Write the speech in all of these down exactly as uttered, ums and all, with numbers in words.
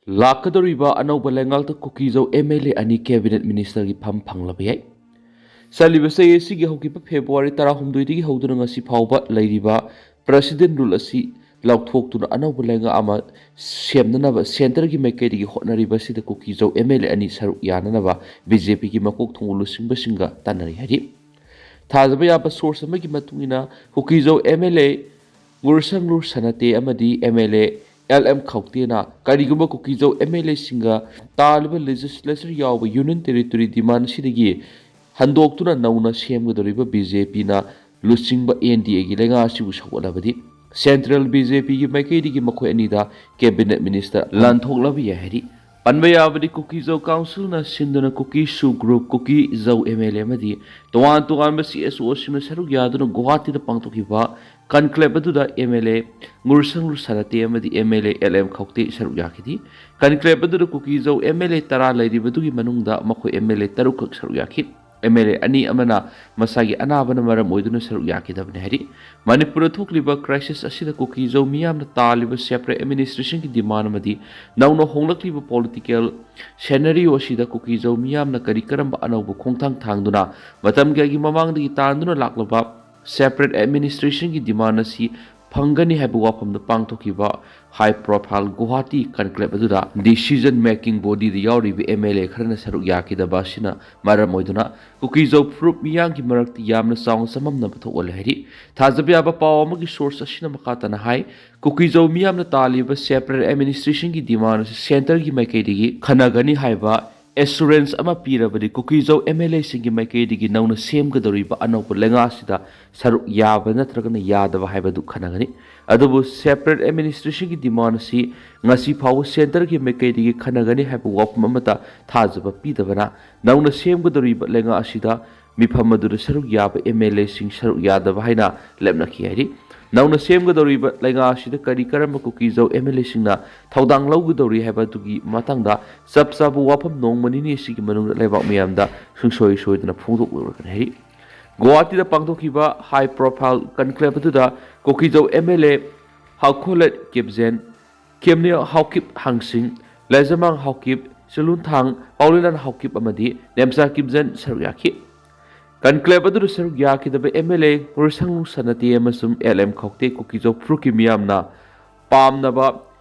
ꯂꯥꯛꯀꯗꯧꯔꯤꯕ ꯑꯅꯧꯕ ꯂꯩꯉꯥꯛꯇ ꯀꯨꯀꯤꯖꯧ M L ꯑꯦ ꯑꯅꯤ ꯀꯦꯕꯤꯅꯦꯠ ꯃꯤꯅꯤꯁꯇꯔꯒꯤ ꯐꯝ ꯐꯪꯂꯕ ꯌꯥꯏ꯫ ꯆꯠꯂꯤꯕ ꯆꯍꯤ ꯑꯁꯤꯒꯤ ꯍꯧꯈꯤꯕ ꯐꯦꯕ꯭ꯔꯨꯋꯥꯔꯤ ꯇꯔꯥꯍꯨꯝꯗꯣꯏꯗꯒꯤ ꯍꯧꯗꯨꯅ ꯉꯁꯤ ꯐꯥꯎꯕ ꯂꯩꯔꯤꯕ ꯄ꯭ꯔꯦꯁꯤꯗꯦꯟ ꯔꯨꯜ ꯑꯁꯤ ꯂꯧꯊꯣꯛꯇꯨꯅ ꯑꯅꯧꯕ ꯂꯩꯉꯥꯛ ꯑꯃ ꯁꯦꯝꯅꯅꯕ ꯁꯦꯟꯇꯔꯒꯤ ꯃꯥꯏꯀꯩꯗꯒꯤ ꯍꯣꯠꯅꯔꯤꯕ ꯑꯁꯤꯗ ꯀꯨꯀꯤꯖꯧ ꯑꯦꯝ ꯑꯦꯜ ꯑꯦ ꯑꯅꯤ ꯁꯔꯨꯛ ꯌꯥꯅꯅꯕ ꯕꯤ ꯖꯦ ꯄꯤꯒꯤ ꯃꯀꯣꯛ ꯊꯣꯡꯕ ꯂꯨꯆꯤꯡꯕꯁꯤꯡꯒ ꯇꯥꯟꯅꯔꯤ ꯍꯥꯏꯔꯤ꯫ ꯊꯥꯖꯕ ꯌꯥꯕ ꯁꯣꯔꯁ ꯑꯃꯒꯤ ꯃꯇꯨꯡ ꯏꯟꯅ ꯀꯨꯀꯤꯖꯧ ꯑꯦꯝ ꯑꯦꯜ ꯑꯦ ꯉꯨꯔꯁꯪꯂꯨꯔ ꯁꯅꯥꯇꯦ ꯑꯃꯗꯤ M L A L M ꯈꯧꯇꯦꯅ ꯀꯔꯤꯒꯨꯝꯕ ꯀꯨꯀꯤꯖꯧ ꯑꯦꯝ ꯑꯦꯜ ꯑꯦꯁꯤꯡꯒ ꯇꯥꯜꯂꯤꯕ ꯂꯦꯖꯤꯁꯂꯦꯆꯔ ꯌꯥꯎꯕ ꯌꯨꯅꯤꯌꯟ ꯇꯦꯔꯤꯇꯣꯔꯤ ꯗꯤꯃꯥꯟ ꯑꯁꯤꯗꯒꯤ ꯍꯟꯗꯣꯛꯇꯨꯅ ꯅꯧꯅ ꯁꯦꯝꯒꯗꯧꯔꯤꯕ ꯕꯤ ꯖꯦ ꯄꯤꯅ ꯂꯨꯆꯤꯡꯕ ꯑꯦꯟ ꯗꯤ ꯑꯦꯒꯤ ꯂꯩꯉꯥꯛ ꯑꯁꯤꯕꯨ ꯁꯧꯒꯠꯂꯕꯗꯤ ꯁꯦꯟꯇ꯭ꯔꯦꯜ ꯕꯤ ꯖꯦ ꯄꯤꯒꯤ ꯃꯥꯏꯀꯩꯗꯒꯤ ꯃꯈꯣꯏ ꯑꯅꯤꯗ ꯀꯦꯕꯤꯅꯦꯠ ꯃꯤꯅꯤꯁꯇꯔ ꯂꯥꯟꯊꯣꯛꯂꯕ ꯌꯥꯏ ꯍꯥꯏꯔꯤ꯫ ꯄꯟꯕ ꯌꯥꯕꯗꯤ ꯀꯨꯀꯤꯖꯧ ꯀꯥꯎꯟꯁꯤꯜꯅ ꯁꯤꯟꯗꯨꯅ ꯀꯨꯀꯤ ꯁꯨ ꯒ꯭ꯔꯨꯞ, ꯀꯨꯀꯤꯖꯧ ꯑꯦꯝ ꯑꯦꯜ ꯑꯦ ꯑꯃꯗꯤ ꯇꯣꯉꯥꯟ ꯇꯣꯉꯥꯟꯕ ꯁꯤ ꯑꯦꯁ ꯑꯣꯁꯤꯡꯅ ꯁꯔꯨꯛ ꯌꯥꯗꯨꯅ ꯒꯨꯋꯥꯍꯥꯇꯤꯗ ꯄꯥꯡꯊꯣꯛꯈꯤꯕ ꯀꯟꯀ꯭ꯂꯦꯕ ꯑꯗꯨꯗ ꯑꯦꯝ ꯑꯦꯜ ꯑꯦ ꯉꯨꯔꯁꯪꯂꯨ ꯁꯅꯥꯇꯦ ꯑꯃꯗꯤ M L A L M Khaute ꯁꯔꯨꯛ ꯌꯥꯈꯤꯗꯦ꯫ ꯀꯟꯀ꯭ꯂꯦꯕ ꯑꯗꯨꯗ ꯀꯨꯀꯤꯖꯧ ꯑꯦꯝ ꯑꯦꯜ ꯑꯦ ꯇꯔꯥ ꯂꯩꯔꯤꯕꯗꯨꯒꯤ ꯃꯅꯨꯡꯗ ꯃꯈꯣꯏ ꯑꯦꯝ ꯑꯦꯜ ꯑꯦ ꯇꯔꯨꯛꯈꯛ ꯁꯔꯨꯛ ꯌꯥꯈꯤ꯫ ꯑꯦꯝ ꯑꯦꯜ ꯑꯦ ꯑꯅꯤ ꯑꯃꯅ ꯃꯁꯥꯒꯤ ꯑꯅꯥꯕꯅ ꯃꯔꯝ ꯑꯣꯏꯗꯨꯅ ꯁꯔꯨꯛ ꯌꯥꯈꯤꯗꯕꯅꯤ ꯍꯥꯏꯔꯤ꯫ ꯃꯅꯤꯄꯨꯔꯗ ꯊꯣꯛꯂꯤꯕ ꯀ꯭ꯔꯥꯏꯁꯤꯁ ꯑꯁꯤꯗ ꯀꯨꯀꯤꯖꯧ ꯃꯤꯌꯥꯝꯅ ꯇꯥꯜꯂꯤꯕ ꯁꯦꯄꯔꯦꯠ ꯑꯦꯗꯃꯤꯅꯤꯁꯇ꯭ꯔꯦꯁꯟꯒꯤ ꯗꯤꯃꯥꯟ ꯑꯃꯗꯤ ꯅꯧꯅ ꯍꯣꯡꯂꯛꯂꯤꯕ ꯄꯣꯂꯤꯇꯤꯀꯦꯜ ꯁꯦꯅꯔꯤꯑꯣ ꯑꯁꯤꯗ ꯀꯨꯀꯤꯖꯧ ꯃꯤꯌꯥꯝꯅ ꯀꯔꯤ ꯀꯔꯝꯕ ꯑꯅꯧꯕ ꯈꯣꯡꯊꯥꯡ ꯊꯥꯡꯗꯨꯅ ꯃꯇꯝ ꯀꯌꯥꯒꯤ ꯃꯃꯥꯡꯗꯒꯤ ꯇꯥꯟꯗꯨꯅ ꯂꯥꯛꯂꯕ ꯁꯦꯄꯔꯦꯠ ꯑꯦꯗꯃꯤꯅꯤꯁꯇ꯭ꯔꯦꯁꯟꯒꯤ ꯗꯤꯃꯥꯟ ꯑꯁꯤ ꯐꯪꯒꯅꯤ ꯍꯥꯏꯕ ꯋꯥꯐꯝꯗ ꯄꯥꯡꯊꯣꯛꯈꯤꯕ ꯍꯥꯏ ꯄ꯭ꯔꯣꯐꯥꯏꯜ ꯒꯨꯋꯥꯍꯥꯇꯤ ꯀꯟꯀ꯭ꯂꯦꯕ ꯑꯗꯨꯗ ꯗꯤꯁꯤꯖꯟ ꯃꯦꯀꯤꯡ ꯕꯣꯗꯤꯗ ꯌꯥꯎꯔꯤꯕ ꯑꯦꯝ ꯑꯦꯜ ꯑꯦ ꯈꯔꯅ ꯁꯔꯨꯛ ꯌꯥꯈꯤꯗꯕ ꯑꯁꯤꯅ ꯃꯔꯝ ꯑꯣꯏꯗꯨꯅ ꯀꯨꯀꯤꯖꯧ ꯐꯨꯔꯨꯞ ꯃꯤꯌꯥꯝꯒꯤ ꯃꯔꯛꯇ ꯌꯥꯝꯅ ꯆꯥꯎꯅ ꯆꯃꯝꯅꯕ ꯊꯣꯛꯍꯜꯂꯦ ꯍꯥꯏꯔꯤ꯫ ꯊꯥꯖꯕ ꯌꯥꯕ ꯄꯥꯎ ꯑꯃꯒꯤ ꯁꯣꯔꯁ ꯑꯁꯤꯅ ꯃꯈꯥ ꯇꯥꯅ ꯍꯥꯏ, ꯀꯨꯀꯤꯖꯧ ꯃꯤꯌꯥꯝꯅ ꯇꯥꯜꯂꯤꯕ ꯁꯦꯄꯔꯦꯠ ꯑꯦꯗꯃꯤꯅꯤꯁꯇ꯭ꯔꯦꯁꯟꯒꯤ ꯗꯤꯃꯥꯟ ꯑꯁꯤ ꯁꯦꯟꯇꯔꯒꯤ ꯃꯥꯏꯀꯩꯗꯒꯤ ꯈꯟꯅꯒꯅꯤ ꯍꯥꯏꯕ ꯑꯦꯁꯨꯔꯦꯟꯁ ꯑꯃ ꯄꯤꯔꯕꯗꯤ ꯀꯨꯀꯤꯖꯧ ꯑꯦꯝ ꯑꯦꯜ ꯑꯦꯁꯤꯡꯒꯤ ꯃꯥꯏꯀꯩꯗꯒꯤ ꯅꯧꯅ ꯁꯦꯝꯒꯗꯧꯔꯤꯕ ꯑꯅꯧꯕ ꯂꯩꯉꯥꯛ ꯑꯁꯤꯗ ꯁꯔꯨꯛ ꯌꯥꯕ ꯅꯠꯇ꯭ꯔꯒꯅ ꯌꯥꯗꯕ ꯍꯥꯏꯕꯗꯨ ꯈꯟꯅꯒꯅꯤ꯫ ꯑꯗꯨꯕꯨ ꯁꯦꯄꯔꯦꯠ ꯑꯦꯗꯃꯤꯅꯤꯁꯇ꯭ꯔꯦꯁꯟꯒꯤ ꯗꯤꯃꯥꯟ ꯑꯁꯤ ꯉꯁꯤ ꯐꯥꯎꯕ ꯁꯦꯟꯇꯔꯒꯤ ꯃꯥꯏꯀꯩꯗꯒꯤ ꯈꯟꯅꯒꯅꯤ ꯍꯥꯏꯕ ꯋꯥꯐꯝ ꯑꯃꯠꯇ ꯊꯥꯖꯕ ꯄꯤꯗꯕꯅ ꯅꯧꯅ ꯁꯦꯝꯒꯗꯧꯔꯤꯕ ꯂꯩꯉꯥꯛ ꯑꯁꯤꯗ ꯃꯤꯐꯝ ꯑꯗꯨꯗ ꯁꯔꯨꯛ ꯌꯥꯕ ꯑꯦꯝ ꯑꯦꯜ ꯑꯦꯁꯤꯡ ꯁꯔꯨꯛ ꯌꯥꯗꯕ ꯍꯥꯏꯅ ꯂꯦꯞꯅꯈꯤ ꯍꯥꯏꯔꯤ꯫ ꯅꯧꯅ ꯁꯦꯝꯒꯗꯧꯔꯤꯕ ꯂꯩꯉꯥꯛ ꯑꯁꯤꯗ ꯀꯔꯤ ꯀꯔꯝꯕ ꯀꯨꯀꯤꯖꯧ ꯑꯦꯝ ꯑꯦꯜ ꯑꯦꯁꯤꯡꯅ ꯊꯧꯗꯥꯡ ꯂꯧꯒꯗꯧꯔꯤ ꯍꯥꯏꯕ ꯑꯗꯨꯒꯤ ꯃꯇꯥꯡꯗ ꯆꯞ ꯆꯥꯕ ꯋꯥꯐꯝ ꯅꯣꯡꯃ ꯅꯤꯅꯤ ꯑꯁꯤꯒꯤ ꯃꯅꯨꯡꯗ ꯂꯩꯕꯥꯛ ꯃꯤꯌꯥꯝꯗ ꯁꯨꯡꯁꯣꯏ ꯁꯣꯏꯗꯅ ꯐꯣꯡꯗꯣꯛꯂꯨꯔꯒꯅꯤ ꯍꯥꯏꯔꯤ꯫ ꯒꯨꯋꯥꯍꯥꯇꯤꯗ ꯄꯥꯡꯊꯣꯛꯈꯤꯕ ꯍꯥꯏ ꯄ꯭ꯔꯣꯐꯥꯏꯜ ꯀꯟꯀ꯭ꯂꯦꯕ ꯑꯗꯨꯗ ꯀꯨꯀꯤꯖꯧ ꯑꯦꯝ ꯑꯦꯜ ꯑꯦ ꯍꯥꯎꯈꯣꯂꯦꯠ ꯀꯤꯞꯖꯦꯟ, ꯀꯦꯝꯅꯤꯌ ꯍꯥꯎꯀꯤꯞ ꯍꯥꯡꯁꯤꯡ, ꯂꯥꯏꯖꯃꯥꯡ ꯍꯥꯎꯀꯤꯞ, ꯆꯤꯂꯨꯟꯊꯥꯡ ꯄꯥꯎꯂꯤꯂꯥꯟ ꯍꯥꯎꯀꯤꯞ ꯑꯃꯗꯤ ꯅꯦꯝꯆꯥ ꯀꯤꯝꯖꯟ ꯁꯔꯨꯛ ꯌꯥꯈꯤ꯫ ꯀꯟꯀ꯭ꯂꯦꯕ ꯑꯗꯨꯗ ꯁꯔꯨꯛ ꯌꯥꯈꯤꯗꯕ ꯑꯦꯝ ꯑꯦꯜ ꯑꯦ ꯉꯨꯔꯁꯪꯂꯨ ꯁꯅꯥꯇꯦ ꯑꯃꯁꯨꯡ ꯑꯦꯜ ꯑꯦꯝ ꯈꯧꯇꯦ ꯀꯨꯀꯤꯖꯧ ꯐꯨꯔꯨꯞꯀꯤ ꯃꯤꯌꯥꯝꯅ ꯄꯥꯝꯅꯕ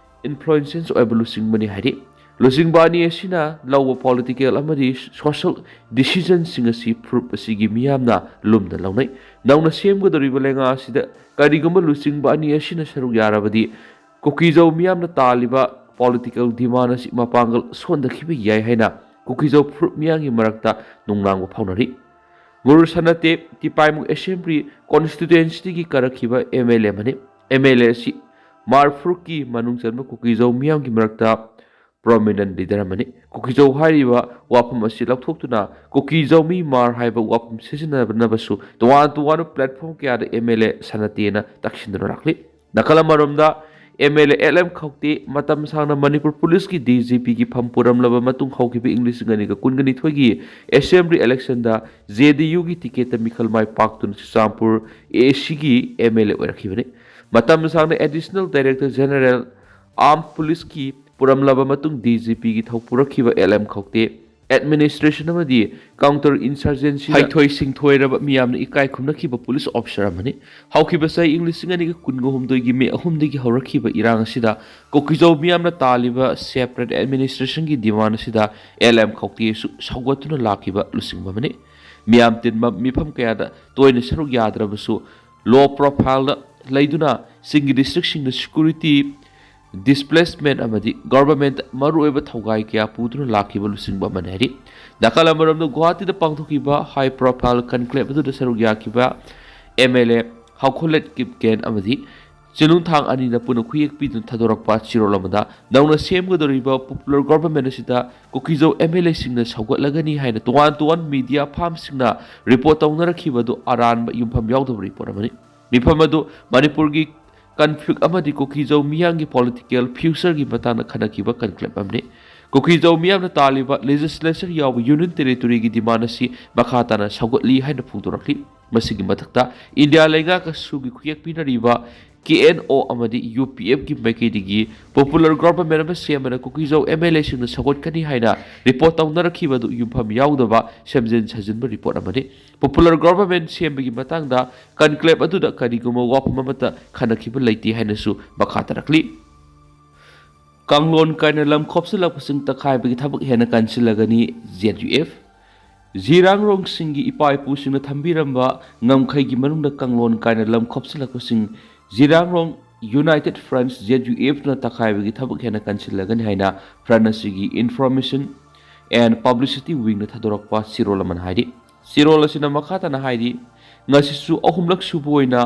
ꯏꯟꯐ꯭ꯂꯨꯌꯦꯟꯁꯦꯁ ꯑꯣꯏꯕ ꯂꯨꯆꯤꯡꯕꯅꯤ ꯍꯥꯏꯔꯤ꯫ ꯂꯨꯆꯤꯡꯕ ꯑꯅꯤ ꯑꯁꯤꯅ ꯂꯧꯕ ꯄꯣꯂꯤꯇꯤꯀꯦꯜ ꯑꯃꯗꯤ ꯁꯣꯁꯤꯌꯦꯜ ꯗꯤꯁꯤꯖꯟꯁꯤꯡ ꯑꯁꯤ ꯐꯨꯔꯨꯞ ꯑꯁꯤꯒꯤ ꯃꯤꯌꯥꯝꯅ ꯂꯨꯝꯅ ꯂꯧꯅꯩ꯫ ꯅꯧꯅ ꯁꯦꯝꯒꯗꯧꯔꯤꯕ ꯂꯩꯉꯥꯛ ꯑꯁꯤꯗ ꯀꯔꯤꯒꯨꯝꯕ ꯂꯨꯆꯤꯡꯕ ꯑꯅꯤ ꯑꯁꯤꯅ ꯁꯔꯨꯛ ꯌꯥꯔꯕꯗꯤ ꯀꯨꯀꯤꯖꯧ ꯃꯤꯌꯥꯝꯅ ꯇꯥꯜꯂꯤꯕ ꯄꯣꯂꯤꯇꯤꯀꯦꯜ ꯗꯤꯃꯥꯟ ꯑꯁꯤ ꯃꯄꯥꯡꯒꯜ ꯁꯣꯟꯊꯈꯤꯕ ꯌꯥꯏ ꯍꯥꯏꯅ ꯀꯨꯀꯤꯖꯧ ꯐꯨꯔꯨꯞ ꯃꯤꯌꯥꯝꯒꯤ ꯃꯔꯛꯇ ꯅꯨꯡꯅꯥꯡꯕ ꯐꯥꯎꯅꯔꯤ꯫ ꯉꯨꯔꯨ ꯁꯅꯥꯇꯦ ꯇꯤꯄꯥꯏꯃꯨꯛ ꯑꯦꯁꯦꯝꯕ꯭ꯂꯤ ꯀꯣꯟꯁꯇꯤꯇꯨꯌꯦꯟꯁꯤꯒꯤ ꯀꯥꯔꯛꯈꯤꯕ ꯑꯦꯝ ꯑꯦꯜ ꯑꯦ ꯑꯃꯅꯤ꯫ ꯑꯦꯝ ꯑꯦꯜ ꯑꯦ ꯑꯁꯤ ꯃꯥꯔ ꯐꯨꯔꯨꯞꯀꯤ ꯃꯅꯨꯡ ꯆꯟꯕ ꯀꯨꯀꯤꯖꯧ ꯃꯤꯌꯥꯝꯒꯤ ꯃꯔꯛꯇ ꯄ꯭ꯔꯣꯃꯤꯅꯦꯟ ꯂꯤꯗꯔ ꯑꯃꯅꯤ꯫ ꯀꯨꯀꯤꯖꯧ ꯍꯥꯏꯔꯤꯕ ꯋꯥꯐꯝ ꯑꯁꯤ ꯂꯧꯊꯣꯛꯇꯨꯅ ꯀꯨꯀꯤꯖꯧꯃꯤ ꯃꯥꯔ ꯍꯥꯏꯕ ꯋꯥꯐꯝ ꯁꯤꯖꯤꯟꯅꯅꯕꯁꯨ ꯇꯣꯉꯥꯟ ꯇꯣꯉꯥꯟꯕ ꯄ꯭ꯂꯦꯠꯐꯣꯔꯝ ꯀꯌꯥꯗ ꯑꯦꯝ ꯑꯦꯜ ꯑꯦ ꯁꯅꯥꯇꯦꯅ ꯇꯛꯁꯤꯟꯗꯨꯅ ꯂꯥꯛꯂꯤ꯫ ꯅꯥꯀꯜ ꯑꯃꯔꯣꯝꯗ M L A L M Khaute ꯃꯇꯝ ꯁꯥꯡꯅ ꯃꯅꯤꯄꯨꯔ ꯄꯨꯂꯤꯁꯀꯤ ꯗꯤ ꯖꯤ ꯄꯤꯒꯤ ꯐꯝ ꯄꯨꯔꯝꯂꯕ ꯃꯇꯨꯡ ꯍꯧꯈꯤꯕ ꯏꯪ ꯂꯤꯁꯤꯡ ꯑꯅꯤꯒ ꯀꯨꯟꯒ ꯅꯤꯊꯣꯏꯒꯤ ꯑꯦꯁꯦꯝꯕ꯭ꯂꯤ ꯏꯂꯦꯛꯁꯟꯗ ꯖꯦ ꯗꯤ ꯌꯨꯒꯤ ꯇꯤꯀꯦꯠꯇ ꯃꯤꯈꯜ ꯃꯥꯏ ꯄꯥꯛꯇꯨꯅ ꯆꯨꯔꯆꯥꯟꯄꯨꯔ ꯑꯦ ꯁꯤꯒꯤ ꯑꯦꯝ ꯑꯦꯜ ꯑꯦ ꯑꯣꯏꯔꯛꯈꯤꯕꯅꯤ꯫ ꯃꯇꯝ ꯁꯥꯡꯅ ꯑꯦꯗꯤꯁꯅꯦꯜ ꯗꯥꯏꯔꯦꯛꯇꯔ ꯖꯦꯅꯔꯦꯜ ꯑꯥꯔꯝ ꯄꯨꯂꯤꯁꯀꯤ ꯄꯨꯔꯝꯂꯕ ꯃꯇꯨꯡ ꯗꯤ ꯖꯤ ꯄꯤꯒꯤ ꯊꯧꯄꯨꯔꯛꯈꯤꯕ ꯑꯦꯜ ꯑꯦꯝ ꯈꯧꯇꯦ ꯑꯦꯗꯃꯤꯅꯤꯁꯇ꯭ꯔꯦꯁꯟ ꯑꯃꯗꯤ ꯀꯥꯎꯟꯇꯔ ꯏꯟꯁꯔꯖꯦꯟꯁꯤꯗ ꯍꯩꯊꯣꯏ ꯁꯤꯡꯊꯣꯏꯔꯕ ꯃꯤꯌꯥꯝꯅ ꯏꯀꯥꯏ ꯈꯨꯝꯅꯈꯤꯕ ꯄꯨꯂꯤꯁ ꯑꯣꯐꯤꯁꯔ ꯑꯃꯅꯤ꯫ ꯍꯧꯈꯤꯕ ꯆꯍꯤ ꯏꯪ ꯂꯤꯁꯤꯡ ꯑꯅꯤꯒ ꯀꯨꯟꯒ ꯍꯨꯝꯗꯣꯏꯒꯤ ꯃꯦ ꯑꯍꯨꯝꯗꯒꯤ ꯍꯧꯔꯛꯈꯤꯕ ꯏꯔꯥꯡ ꯑꯁꯤꯗ ꯀꯨꯀꯤꯖꯧ ꯃꯤꯌꯥꯝꯅ ꯇꯥꯜꯂꯤꯕ ꯁꯦꯄꯔꯦꯠ ꯑꯦꯗꯃꯤꯅꯤꯁꯇ꯭ꯔꯦꯁꯟꯒꯤ ꯗꯤꯃꯥꯟ ꯑꯁꯤꯗ ꯑꯦꯜ ꯑꯦꯝ ꯈꯧꯇꯦꯁꯨ ꯁꯧꯒꯠꯇꯨꯅ ꯂꯥꯛꯈꯤꯕ ꯂꯨꯆꯤꯡꯕ ꯑꯃꯅꯤ꯫ ꯃꯤꯌꯥꯝ ꯇꯤꯟꯕ ꯃꯤꯐꯝ ꯀꯌꯥꯗ ꯇꯣꯏꯅ ꯁꯔꯨꯛ ꯌꯥꯗ꯭ꯔꯕꯁꯨ ꯂꯣ ꯄ꯭ꯔꯣꯐꯥꯏꯜꯗ ꯂꯩꯗꯨꯅ ꯆꯤꯡꯒꯤ ꯗꯤꯁꯇ꯭ꯔꯤꯛꯁꯤꯡꯗ ꯁꯦꯀ꯭ꯌꯨꯔꯤꯇꯤ, ꯗꯤꯁꯄ꯭ꯂꯦꯁꯃꯦꯟ ꯑꯃꯗꯤ ꯒꯚꯔꯟꯃꯦꯟꯠ ꯃꯔꯨꯑꯣꯏꯕ ꯊꯧꯒꯥꯏ ꯀꯌꯥ ꯄꯨꯗꯨꯅ ꯂꯥꯛꯈꯤꯕ ꯂꯨꯆꯤꯡꯕ ꯑꯃꯅꯤ ꯍꯥꯏꯔꯤ꯫ ꯅꯥꯀꯜ ꯑꯃꯔꯣꯝꯗ ꯒꯨꯋꯥꯍꯥꯇꯤꯗ ꯄꯥꯡꯊꯣꯛꯈꯤꯕ ꯍꯥꯏ ꯄ꯭ꯔꯣꯐꯥꯏꯜ ꯀꯟꯀ꯭ꯂꯦꯕ ꯑꯗꯨꯗ ꯁꯔꯨꯛ ꯌꯥꯈꯤꯕ ꯑꯦꯝ ꯑꯦꯜ ꯑꯦ ꯍꯥꯎꯈꯣꯂꯦꯠ ꯀꯤꯞꯒꯦꯟ ꯑꯃꯗꯤ ꯆꯤꯅꯨꯡꯊꯥꯡ ꯑꯅꯤꯅ ꯄꯨꯟꯅ ꯈꯨꯌꯦꯛ ꯄꯤꯗꯨꯅ ꯊꯥꯗꯣꯔꯛꯄ ꯆꯦꯔꯣꯜ ꯑꯃꯗ ꯅꯧꯅ ꯁꯦꯝꯒꯗꯧꯔꯤꯕ ꯄꯣꯄꯨꯂꯔ ꯒꯚꯔꯟꯃꯦꯟꯠ ꯑꯁꯤꯗ ꯀꯨꯀꯤꯖꯧ ꯑꯦꯝ ꯑꯦꯜ ꯑꯦꯁꯤꯡꯅ ꯁꯧꯒꯠꯂꯒꯅꯤ ꯍꯥꯏꯅ ꯇꯣꯉꯥꯟ ꯇꯣꯉꯥꯟꯕ ꯃꯤꯗꯤꯌꯥ ꯐꯥꯔꯝꯁꯤꯡꯅ ꯔꯤꯄꯣꯔꯠ ꯇꯧꯅꯔꯛꯈꯤꯕ ꯑꯗꯨ ꯑꯔꯥꯟꯕ ꯌꯨꯝꯐꯝ ꯌꯥꯎꯗꯕ ꯔꯤꯄꯣꯔꯠ ꯑꯃꯅꯤ꯫ ꯃꯤꯐꯝ ꯑꯗꯨ ꯃꯅꯤꯄꯨꯔꯒꯤ ꯀꯟꯐ꯭ꯂꯤꯛ ꯑꯃꯗꯤ ꯀꯨꯀꯤꯖꯧ ꯃꯤꯌꯥꯝꯒꯤ ꯄꯣꯂꯤꯇꯤꯀꯦꯜ ꯐ꯭ꯌꯨꯆꯔꯒꯤ ꯃꯇꯥꯡꯗ ꯈꯟꯅꯈꯤꯕ ꯀꯟꯀ꯭ꯂꯦꯕ ꯑꯃꯅꯤ꯫ ꯀꯨꯀꯤꯖꯧ ꯃꯤꯌꯥꯝꯅ ꯇꯥꯜꯂꯤꯕ ꯂꯦꯖꯤꯁꯂꯦꯆꯔ ꯌꯥꯎꯕ ꯌꯨꯅꯤꯌꯟ ꯇꯦꯔꯤꯇꯣꯔꯤꯒꯤ ꯗꯤꯃꯥꯟ ꯑꯁꯤ ꯃꯈꯥ ꯇꯥꯅ ꯁꯧꯒꯠꯂꯤ ꯍꯥꯏꯅ ꯐꯣꯡꯗꯣꯔꯛꯂꯤ꯫ ꯃꯁꯤꯒꯤ ꯃꯊꯛꯇ ꯏꯟꯗꯤꯌꯥ ꯂꯩꯉꯥꯛꯀ ꯁꯨꯒꯤ ꯈꯨꯌꯦꯛ ꯄꯤꯅꯔꯤꯕ ꯀꯦ ꯑꯦꯟ ꯑꯣ ꯑꯃꯗꯤ ꯌꯨ ꯄꯤ ꯑꯦꯐꯀꯤ ꯃꯥꯏꯀꯩꯗꯒꯤ popular government ꯑꯃ ꯁꯦꯝꯕꯅ ꯀꯨꯀꯤꯖꯧ ꯑꯦꯝ ꯑꯦꯜ ꯑꯦꯁꯤꯡꯅ ꯁꯧꯒꯠꯀꯅꯤ ꯍꯥꯏꯅ ꯔꯤꯄꯣꯔꯠ ꯇꯧꯅꯔꯛꯈꯤꯕ ꯑꯗꯨ ꯌꯨꯝꯐꯝ ꯌꯥꯎꯗꯕ ꯁꯦꯝꯖꯤꯟ ꯁꯥꯖꯤꯟꯕ ꯔꯤꯄꯣꯔꯠ ꯑꯃꯅꯤ꯫ Popular government ꯁꯦꯝꯕꯒꯤ ꯃꯇꯥꯡꯗ conclave ꯑꯗꯨꯗ ꯀꯔꯤꯒꯨꯝꯕ ꯋꯥꯐꯝ ꯑꯃꯠꯇ ꯈꯟꯅꯈꯤꯕ ꯂꯩꯇꯦ ꯍꯥꯏꯅꯁꯨ ꯃꯈꯥ ꯇꯥꯔꯛꯂꯤ꯫ ꯀꯥꯡꯂꯣꯟ ꯀꯥꯏꯅ ꯂꯝ ꯈꯣꯞꯆꯤꯜꯂꯛꯄꯁꯤꯡ ꯇꯛꯈꯥꯏꯕꯒꯤ ꯊꯕꯛ ꯍꯦꯟꯅ ꯀꯟꯁꯤꯜꯂꯒꯅꯤ꯫ J U F. ꯖꯤꯔꯥꯡꯔꯣꯡꯁꯤꯡꯒꯤ ꯏꯄꯥ ꯏꯄꯨꯁꯤꯡꯅ ꯊꯝꯕꯤꯔꯝꯕ ꯉꯝꯈꯩꯒꯤ ꯃꯅꯨꯡꯗ ꯀꯥꯡꯂꯣꯟ ꯀꯥꯏꯅ ꯂꯝ ꯈꯣꯞꯆꯤꯜꯂꯛꯄꯁꯤꯡ ꯖꯤꯔꯥꯡꯔꯣꯡ United Front, ꯖꯦ ꯌꯨ ꯑꯦꯐꯅ ꯇꯛꯈꯥꯏꯕꯒꯤ ꯊꯕꯛ ꯍꯦꯟꯅ ꯀꯟꯁꯤꯜꯂꯒꯅꯤ ꯍꯥꯏꯅ Front ꯑꯁꯤꯒꯤ Information and Publicity Wingꯅ ꯊꯥꯗꯣꯔꯛꯄ ꯆꯦꯔꯣꯜ ꯑꯃꯅ ꯍꯥꯏꯔꯤ꯫ ꯆꯦꯔꯣꯜ ꯑꯁꯤꯅ ꯃꯈꯥ ꯇꯥꯅ ꯍꯥꯏꯔꯤ, ꯉꯁꯤꯁꯨ ꯑꯍꯨꯝꯂꯛ ꯁꯨꯕ ꯑꯣꯏꯅ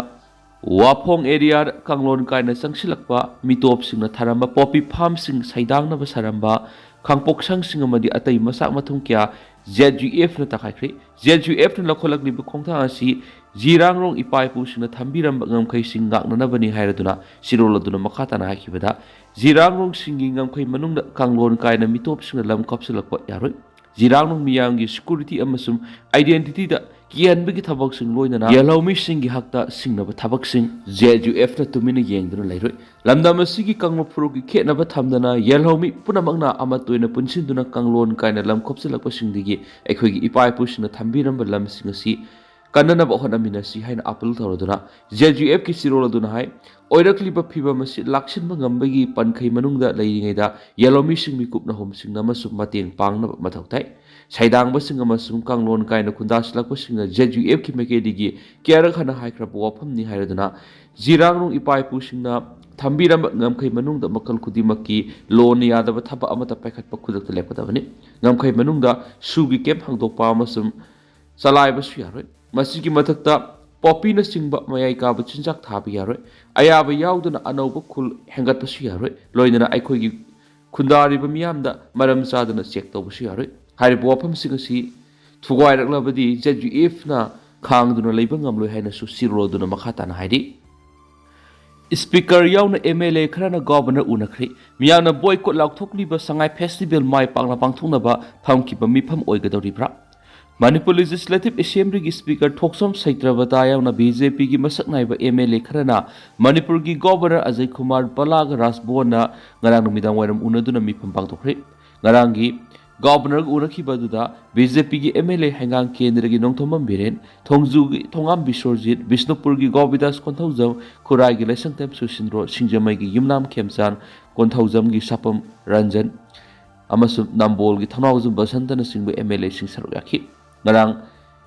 ꯋꯥꯐꯣꯡ ꯑꯦꯔꯤꯌꯥꯗ ꯀꯥꯡꯂꯣꯟ ꯀꯥꯏꯅ ꯆꯪꯁꯤꯜꯂꯛꯄ, ꯃꯤꯇꯣꯞꯁꯤꯡꯅ ꯊꯥꯔꯝꯕ ꯄꯣꯄꯤ ꯐꯥꯝꯁꯤꯡ ꯁꯩꯗꯥꯡꯅꯕ ꯁꯥꯔꯝꯕ, ꯈꯥꯡꯄꯣꯛꯁꯪꯁꯤꯡ ꯑꯃꯗꯤ ꯑꯇꯩ ꯃꯁꯥꯛ ꯃꯊꯨꯝ ꯀꯌꯥ ꯖꯦ ꯌꯨ ꯑꯦꯐꯅ ꯇꯛꯈꯥꯏꯈ꯭ꯔꯦ꯫ ꯖꯦ ꯌꯨ ꯑꯦꯐꯅ ꯂꯧꯈꯠꯂꯛꯂꯤꯕ ꯈꯣꯡꯊꯥꯡ ꯑꯁꯤ ꯖꯤꯔꯥꯡꯔꯣꯡ ꯏꯄꯥ ꯏꯄꯨꯁꯤꯡꯅ ꯊꯝꯕꯤꯔꯝꯕ ꯉꯝꯈꯩꯁꯤꯡ ꯉꯥꯛꯅꯅꯕꯅꯤ ꯍꯥꯏꯔꯗꯨꯅ ꯆꯦꯔꯣꯜ ꯑꯗꯨꯅ ꯃꯈꯥ ꯇꯥꯅ ꯍꯥꯏꯈꯤꯕꯗ, ꯖꯤꯔꯥꯡꯔꯣꯡꯁꯤꯡꯒꯤ ꯉꯝꯈꯩ ꯃꯅꯨꯡꯗ ꯀꯥꯡꯂꯣꯟ ꯀꯥꯏꯅ ꯃꯤꯇꯣꯞꯁꯤꯡꯅ ꯂꯝ ꯀꯥꯞꯁꯤꯜꯂꯛꯄ ꯌꯥꯔꯣꯏ꯫ ꯖꯤꯔꯥꯡꯔꯣꯡ ꯃꯤꯌꯥꯝꯒꯤ security ꯑꯃꯁꯨꯡ identityꯗ ꯀꯤꯍꯟꯕꯒꯤ ꯊꯕꯛꯁꯤꯡ ꯂꯣꯏꯅꯅ ꯌꯦꯜꯍꯧꯃꯤꯁꯤꯡꯒꯤ ꯍꯛꯇ ꯁꯤꯡꯅꯕ ꯊꯕꯛꯁꯤꯡ ꯖꯦ ꯌꯨ ꯑꯦꯐꯅ ꯇꯨꯃꯤꯟꯅ ꯌꯦꯡꯗꯨꯅ ꯂꯩꯔꯣꯏ꯫ ꯂꯝꯗꯝ ꯑꯁꯤꯒꯤ ꯀꯥꯡꯂꯨꯞ ꯐꯨꯔꯨꯞꯀꯤ ꯈꯦꯠꯅꯕ ꯊꯝꯗꯅ ꯌꯦꯜꯍꯧꯃꯤ ꯄꯨꯝꯅꯃꯛꯅ ꯑꯃꯠꯇ ꯑꯣꯏꯅ ꯄꯨꯟꯁꯤꯟꯗꯨꯅ ꯀꯥꯡꯂꯣꯟ ꯀꯥꯏꯅ ꯂꯝ ꯈꯣꯞꯆꯤꯜꯂꯛꯄꯁꯤꯡꯗꯒꯤ ꯑꯩꯈꯣꯏꯒꯤ ꯏꯄꯥ ꯏꯄꯨꯁꯤꯡꯅ ꯊꯝꯕꯤꯔꯝꯕ ꯂꯝꯁꯤꯡ ꯑꯁꯤ ꯀꯟꯅꯅꯕ ꯍꯣꯠꯅꯃꯤꯟꯅꯁꯤ ꯍꯥꯏꯅ appeal ꯇꯧꯔꯗꯨꯅ ꯖꯦ ꯌꯨ ꯑꯦꯐꯀꯤ ꯆꯦꯔꯣꯜ ꯑꯗꯨꯅ ꯍꯥꯏ, ꯑꯣꯏꯔꯛꯂꯤꯕ ꯐꯤꯚꯝ ꯑꯁꯤ ꯂꯥꯛꯁꯤꯟꯕ ꯉꯝꯕꯒꯤ ꯄꯟꯈꯩ ꯃꯅꯨꯡꯗ ꯂꯩꯔꯤꯉꯩꯗ ꯌꯦꯜꯍꯧꯃꯤꯁꯤꯡ ꯃꯤꯀꯨꯞꯅ ꯍꯣꯝꯁꯤꯡꯅ ꯑꯃꯁꯨꯡ ꯃꯇꯦꯡ ꯄꯥꯡꯅꯕ ꯃꯊꯧ ꯇꯥꯏ꯫ ꯁꯩꯗꯥꯡꯕꯁꯤꯡ ꯑꯃꯁꯨꯡ ꯀꯥꯡꯂꯣꯟ ꯀꯥꯏꯅ ꯈꯨꯟꯗꯥꯁꯤꯜꯂꯛꯄꯁꯤꯡꯅ ꯖꯦ ꯌꯨ ꯑꯦꯐꯀꯤ ꯃꯥꯏꯀꯩꯗꯒꯤ ꯀꯌꯥꯔꯛ ꯍꯟꯅ ꯍꯥꯏꯈ꯭ꯔꯕ ꯋꯥꯐꯝꯅꯤ ꯍꯥꯏꯔꯗꯨꯅ ꯖꯤꯔꯥꯡꯔꯣꯡ ꯏꯄꯥ ꯏꯄꯨꯁꯤꯡꯅ ꯊꯝꯕꯤꯔꯝꯕ ꯉꯝꯈꯩ ꯃꯅꯨꯡꯗ ꯃꯈꯜ ꯈꯨꯗꯤꯡꯃꯛꯀꯤ ꯂꯣꯟꯅ ꯌꯥꯗꯕ ꯊꯕꯛ ꯑꯃꯠꯇ ꯄꯥꯏꯈꯠꯄ ꯈꯨꯗꯛꯇ ꯂꯦꯞꯀꯗꯕꯅꯤ꯫ ꯉꯝꯈꯩ ꯃꯅꯨꯡꯗ ꯁꯨꯒꯤ ꯀꯦꯝꯞ ꯍꯥꯡꯗꯣꯛꯄ ꯑꯃꯁꯨꯡ ꯆꯂꯥꯏꯕꯁꯨ ꯌꯥꯔꯣꯏ꯫ ꯃꯁꯤꯒꯤ ꯃꯊꯛꯇ ꯄꯣꯄꯤꯅꯆꯤꯡꯕ ꯃꯌꯥꯏ ꯀꯥꯕ ꯆꯤꯟꯖꯥꯛ ꯊꯥꯕ ꯌꯥꯔꯣꯏ꯫ ꯑꯌꯥꯕ ꯌꯥꯎꯗꯅ ꯑꯅꯧꯕ ꯈꯨꯜ ꯍꯦꯟꯒꯠꯄꯁꯨ ꯌꯥꯔꯣꯏ꯫ ꯂꯣꯏꯅꯅ ꯑꯩꯈꯣꯏꯒꯤ ꯈꯨꯟꯗꯥꯔꯤꯕ ꯃꯤꯌꯥꯝꯗ ꯃꯔꯝ ꯆꯥꯗꯅ ꯆꯦꯛ ꯇꯧꯕꯁꯨ ꯌꯥꯔꯣꯏ꯫ ꯍꯥꯏꯔꯤꯕ ꯋꯥꯐꯝꯁꯤꯡ ꯑꯁꯤ ꯊꯨꯒꯥꯏꯔꯛꯂꯕꯗꯤ ꯖꯦ ꯌꯨ ꯑꯦꯐꯅ ꯈꯥꯡꯗꯨꯅ ꯂꯩꯕ ꯉꯝꯂꯣꯏ ꯍꯥꯏꯅꯁꯨ ꯆꯦꯔꯣꯜ ꯑꯗꯨꯅ ꯃꯈꯥ ꯇꯥꯅ ꯍꯥꯏꯔꯤ꯫ ꯁ꯭ꯄꯤꯀꯔ ꯌꯥꯎꯅ ꯑꯦꯝ ꯑꯦꯜ ꯑꯦ ꯈꯔꯅ ꯒꯣꯚꯔꯅꯔ ꯎꯅꯈ꯭ꯔꯦ꯫ ꯃꯤꯌꯥꯝꯅ ꯕꯣꯏꯀꯣꯠ ꯂꯥꯎꯊꯣꯛꯂꯤꯕ ꯁꯉꯥꯏ ꯐꯦꯁꯇꯤꯚꯦꯜ ꯃꯥꯏ ꯄꯥꯛꯅ ꯄꯥꯡꯊꯣꯛꯅꯕ ꯐꯝꯈꯤꯕ ꯃꯤꯐꯝ ꯑꯣꯏꯒꯗꯧꯔꯤꯕ꯭ꯔꯥ? ꯃꯅꯤꯄꯨꯔ ꯂꯦꯖꯤꯁꯂꯦꯇꯤꯚ ꯑꯦꯁꯦꯝꯕ꯭ꯂꯤꯒꯤ ꯁ꯭ꯄꯤꯀꯔ ꯊꯣꯛꯆꯣꯝ ꯁꯩꯇ꯭ꯔꯕꯇꯥ ꯌꯥꯎꯅ ꯕꯤ ꯖꯦ ꯄꯤꯒꯤ ꯃꯁꯛ ꯅꯥꯏꯕ ꯑꯦꯝ ꯑꯦꯜ ꯑꯦ ꯈꯔꯅ ꯃꯅꯤꯄꯨꯔꯒꯤ ꯒꯣꯚꯔꯅꯔ ꯑꯖꯌ ꯀꯨꯃꯥꯔ ꯚꯜꯂꯥꯒ ꯔꯥꯖꯚꯋꯟꯗ ꯉꯔꯥꯡ ꯅꯨꯃꯤꯗꯥꯡ ꯋꯥꯏꯔꯝ ꯎꯅꯗꯨꯅ ꯃꯤꯐꯝ ꯄꯥꯡꯊꯣꯛꯈ꯭ꯔꯦ꯫ ꯉꯔꯥꯡꯒꯤ ꯒꯣꯚꯔꯅꯔꯒ ꯎꯅꯈꯤꯕ ꯑꯗꯨꯗ ꯕꯤ ꯖꯦ ꯄꯤꯒꯤ ꯑꯦꯝ ꯑꯦꯜ ꯑꯦ ꯍꯩꯉꯥꯡ ꯀꯦꯟꯗ꯭ꯔꯒꯤ ꯅꯣꯡꯊꯣꯝꯕꯝ ꯕꯤꯔꯦꯟ, ꯊꯣꯡꯖꯨꯒꯤ ꯊꯣꯉꯥꯝ ꯕꯤꯁ꯭ꯋꯔꯖꯤꯠ, ꯕꯤꯁꯅꯨꯄꯨꯔꯒꯤ ꯒꯣꯕꯤꯗꯥꯁ ꯀꯣꯟꯊꯧꯖꯝ, ꯈꯨꯔꯥꯏꯒꯤ ꯂꯩꯁꯪꯊꯦꯝ ꯁꯨꯁꯤꯟꯗ꯭ꯔꯣ, ꯁꯤꯡꯖꯃꯩꯒꯤ ꯌꯨꯝꯅꯥꯝ ꯈꯦꯝꯆꯥꯟ, ꯀꯣꯟꯊꯧꯖꯝꯒꯤ ꯁꯥꯄꯝ ꯔꯟꯖꯟ ꯑꯃꯁꯨꯡ ꯅꯝꯕꯣꯜꯒꯤ ꯊꯧꯅꯥꯎꯖꯝ ꯕꯁꯟꯇꯅꯆꯤꯡꯕ ꯑꯦꯝ ꯑꯦꯜ ꯑꯦꯁꯤꯡ ꯁꯔꯨꯛ ꯌꯥꯈꯤ꯫ ꯉꯔꯥꯡ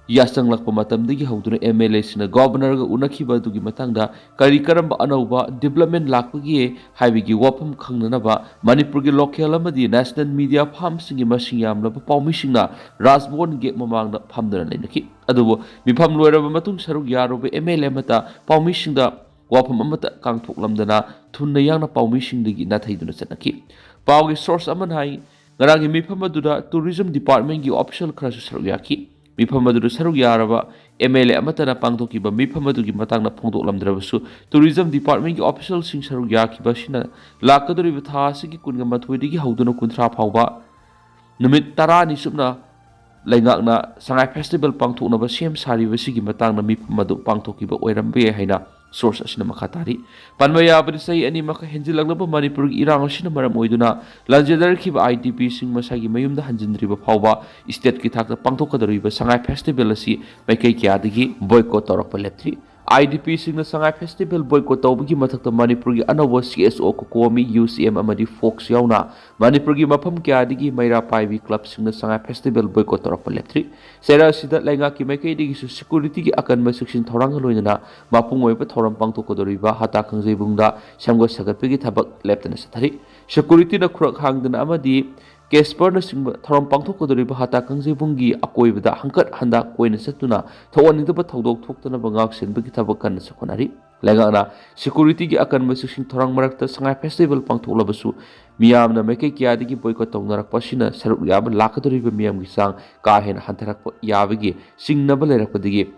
ꯌꯥꯆꯪꯂꯛꯄ ꯃꯇꯝꯗꯒꯤ ꯍꯧꯗꯨꯅ ꯑꯦꯝ ꯑꯦꯜ ꯑꯦꯁꯤꯡꯅ ꯒꯣꯚꯔꯅꯔꯒ ꯎꯅꯈꯤꯕ ꯑꯗꯨꯒꯤ ꯃꯇꯥꯡꯗ ꯀꯔꯤ ꯀꯔꯝꯕ ꯑꯅꯧꯕ ꯗꯤꯕ꯭ꯂꯞꯃꯦꯟ ꯂꯥꯛꯄꯒꯦ ꯍꯥꯏꯕꯒꯤ ꯋꯥꯐꯝ ꯈꯪꯅꯅꯕ ꯃꯅꯤꯄꯨꯔꯒꯤ ꯂꯣꯀꯦꯜ ꯑꯃꯗꯤ ꯅꯦꯁꯅꯦꯜ ꯃꯤꯗꯤꯌꯥ ꯐꯥꯔꯝꯁꯤꯡꯒꯤ ꯃꯁꯤꯡ ꯌꯥꯝꯂꯕ ꯄꯥꯎꯃꯤꯁꯤꯡꯅ ꯔꯥꯖꯚꯋꯟ ꯒꯦꯠ ꯃꯃꯥꯡꯗ ꯐꯝꯗꯨꯅ ꯂꯩꯅꯈꯤ꯫ ꯑꯗꯨꯕꯨ ꯃꯤꯐꯝ ꯂꯣꯏꯔꯕ ꯃꯇꯨꯡ ꯁꯔꯨꯛ ꯌꯥꯔꯨꯕ ꯑꯦꯝ ꯑꯦꯜ ꯑꯦ ꯑꯃꯠꯇ ꯄꯥꯎꯃꯤꯁꯤꯡꯗ ꯋꯥꯐꯝ ꯑꯃꯠꯇ ꯀꯥꯡꯊꯣꯛꯂꯝꯗꯅ ꯊꯨꯅ ꯌꯥꯡꯅ ꯄꯥꯎꯃꯤꯁꯤꯡꯗꯒꯤ ꯅꯥꯊꯩꯗꯨꯅ ꯆꯠꯅꯈꯤ꯫ ꯄꯥꯎꯒꯤ ꯁꯣꯔꯁ ꯑꯃꯅ ꯍꯥꯏ, ꯉꯔꯥꯡꯒꯤ ꯃꯤꯐꯝ ꯑꯗꯨꯗ ꯇꯨꯔꯤꯖꯝ ꯗꯤꯄꯥꯔꯠꯃꯦꯟꯒꯤ ꯑꯣꯐꯤꯁꯤꯌꯦꯜ ꯈꯔꯁꯨ ꯁꯔꯨꯛ ꯌꯥꯈꯤ꯫ ꯃꯤꯐꯝ ꯑꯗꯨꯗ ꯁꯔꯨꯛ ꯌꯥꯔꯕ ꯑꯦꯝ ꯑꯦꯜ ꯑꯦ ꯑꯃꯠꯇꯅ ꯄꯥꯡꯊꯣꯛꯈꯤꯕ ꯃꯤꯐꯝ ꯑꯗꯨꯒꯤ ꯃꯇꯥꯡꯗ ꯐꯣꯡꯗꯣꯛꯂꯝꯗ꯭ꯔꯕꯁꯨ, ꯇꯨꯔꯤꯖꯝ ꯗꯤꯄꯥꯔꯠꯃꯦꯟꯒꯤ ꯑꯣꯐꯤꯁꯤꯌꯦꯜꯁꯤꯡ ꯁꯔꯨꯛ ꯌꯥꯈꯤꯕ ꯑꯁꯤꯅ ꯂꯥꯛꯀꯗꯧꯔꯤꯕ ꯊꯥ ꯑꯁꯤꯒꯤ ꯀꯨꯟꯒ ꯃꯥꯊꯣꯏꯗꯒꯤ ꯍꯧꯗꯨꯅ ꯀꯨꯟꯊ꯭ꯔꯥ ꯐꯥꯎꯕ ꯅꯨꯃꯤꯠ ꯇꯔꯥꯅꯤ ꯆꯨꯞꯅ ꯂꯩꯉꯥꯛꯅ ꯁꯉꯥꯏ ꯐꯦꯁꯇꯤꯚꯦꯜ ꯄꯥꯡꯊꯣꯛꯅꯕ ꯁꯦꯝ ꯁꯥꯔꯤꯕꯁꯤꯒꯤ ꯃꯇꯥꯡꯗ ꯃꯤꯐꯝ ꯑꯗꯨ ꯄꯥꯡꯊꯣꯛꯈꯤꯕ ꯑꯣꯏꯔꯝꯕ ꯌꯥꯏ ꯍꯥꯏꯅ ꯁꯣꯔꯁ ꯑꯁꯤꯅ ꯃꯈꯥ ꯇꯥꯔꯤ꯫ ꯄꯟꯕ ꯌꯥꯕꯗꯤ, ꯆꯍꯤ ꯑꯅꯤ ꯃꯈꯥ ꯍꯦꯟꯖꯤꯜꯂꯛꯂꯕ ꯃꯅꯤꯄꯨꯔꯒꯤ ꯏꯔꯥꯡ ꯑꯁꯤꯅ ꯃꯔꯝ ꯑꯣꯏꯗꯨꯅ ꯂꯥꯟꯖꯦꯟꯅꯔꯛꯈꯤꯕ ꯑꯥꯏ ꯗꯤ ꯄꯤꯁꯤꯡ ꯃꯁꯥꯒꯤ ꯃꯌꯨꯝꯗ ꯍꯟꯖꯤꯟꯗ꯭ꯔꯤꯕ ꯐꯥꯎꯕ ꯏꯁꯇꯦꯠꯀꯤ ꯊꯥꯛꯇ ꯄꯥꯡꯊꯣꯛꯀꯗꯧꯔꯤꯕ ꯁꯉꯥꯏ ꯐꯦꯁꯇꯤꯚꯦꯜ ꯑꯁꯤ ꯃꯥꯏꯀꯩ ꯀꯌꯥꯗꯒꯤ ꯕꯣꯏꯀꯣꯠ ꯇꯧꯔꯛꯄ ꯂꯦꯞꯇ꯭ꯔꯤ꯫ I D ꯄꯤꯁꯤꯡꯅ Sangai festival boycott ꯇꯧꯕꯒꯤ ꯃꯊꯛꯇ ꯃꯅꯤꯄꯨꯔꯒꯤ ꯑꯅꯧꯕ ꯁꯤ ꯑꯦꯁ ꯑꯣ, ꯀꯣꯀꯣꯃꯤ, ꯌꯨ ꯁꯤ ꯑꯦꯝ ꯑꯃꯗꯤ ꯐꯣꯛꯁ ꯌꯥꯎꯅ ꯃꯅꯤꯄꯨꯔꯒꯤ ꯃꯐꯝ ꯀꯌꯥꯗꯒꯤ ꯃꯩꯔꯥ ꯄꯥꯏꯕꯤ ꯀ꯭ꯂꯕꯁꯤꯡꯅ ꯁꯉꯥꯏ ꯐꯦꯁꯇꯤꯚꯦꯜ ꯕꯣꯏꯀꯣꯠ ꯇꯧꯔꯛꯄ ꯂꯦꯞꯇ꯭ꯔꯤ꯫ ꯆꯩꯔꯥꯛ ꯑꯁꯤꯗ ꯂꯩꯉꯥꯛꯀꯤ ꯃꯥꯏꯀꯩꯗꯒꯤꯁꯨ ꯁꯦꯀꯨꯔꯤꯇꯤꯒꯤ ꯑꯀꯟꯕ ꯆꯦꯛꯁꯤꯟ ꯊꯧꯔꯥꯡꯒ ꯂꯣꯏꯅꯅ ꯃꯄꯨꯡ ꯑꯣꯏꯕ ꯊꯧꯔꯝ ꯄꯥꯡꯊꯣꯛꯀꯗꯧꯔꯤꯕ ꯍꯇꯥ ꯀꯥꯡꯖꯩꯕꯨꯡꯗ ꯁꯦꯝꯒꯠ ꯁꯥꯒꯠꯄꯒꯤ ꯊꯕꯛ ꯂꯦꯞꯇꯅ ꯆꯠꯊꯔꯤ꯫ ꯁꯦꯀꯨꯔꯤꯇꯤꯅ ꯈꯨꯔꯛ ꯍꯥꯡꯗꯅ ꯑꯃꯗꯤ ꯀꯦꯁꯄꯔꯅꯆꯤꯡꯕ ꯊꯧꯔꯝ ꯄꯥꯡꯊꯣꯛꯀꯗꯧꯔꯤꯕ ꯍꯇꯥ ꯀꯥꯡꯖꯩꯕꯨꯡꯒꯤ ꯑꯀꯣꯏꯕꯗ ꯍꯪꯀꯠ ꯍꯟꯗ ꯀꯣꯏꯅ ꯆꯠꯇꯨꯅ ꯊꯣꯛꯍꯟꯅꯤꯡꯗꯕ ꯊꯧꯗꯣꯛ ꯊꯣꯛꯇꯅꯕ ꯉꯥꯛ ꯁꯦꯟꯕꯒꯤ ꯊꯕꯛ ꯀꯟꯅ ꯍꯣꯠꯅꯔꯤ꯫ ꯂꯩꯉꯥꯛꯅ ꯁꯦꯀꯨꯔꯤꯇꯤꯒꯤ ꯑꯀꯟꯕ ꯆꯦꯛꯁꯤꯟ ꯊꯧꯔꯥꯡ ꯃꯔꯛꯇ ꯁꯉꯥꯏ ꯐꯦꯁꯇꯤꯚꯦꯜ ꯄꯥꯡꯊꯣꯛꯂꯕꯁꯨ, ꯃꯤꯌꯥꯝꯅ ꯃꯥꯏꯀꯩ ꯀꯌꯥꯗꯒꯤ ꯕꯣꯏꯀꯣꯠ ꯇꯧꯅꯔꯛꯄ ꯑꯁꯤꯅ ꯁꯔꯨꯛ ꯌꯥꯕ ꯂꯥꯛꯀꯗꯧꯔꯤꯕ ꯃꯤꯌꯥꯝꯒꯤ ꯆꯥꯡ ꯀꯥ ꯍꯦꯟꯅ ꯍꯟꯊꯔꯛꯄ ꯌꯥꯕꯒꯤ ꯆꯤꯡꯅꯕ ꯂꯩꯔꯛꯄꯗꯒꯤ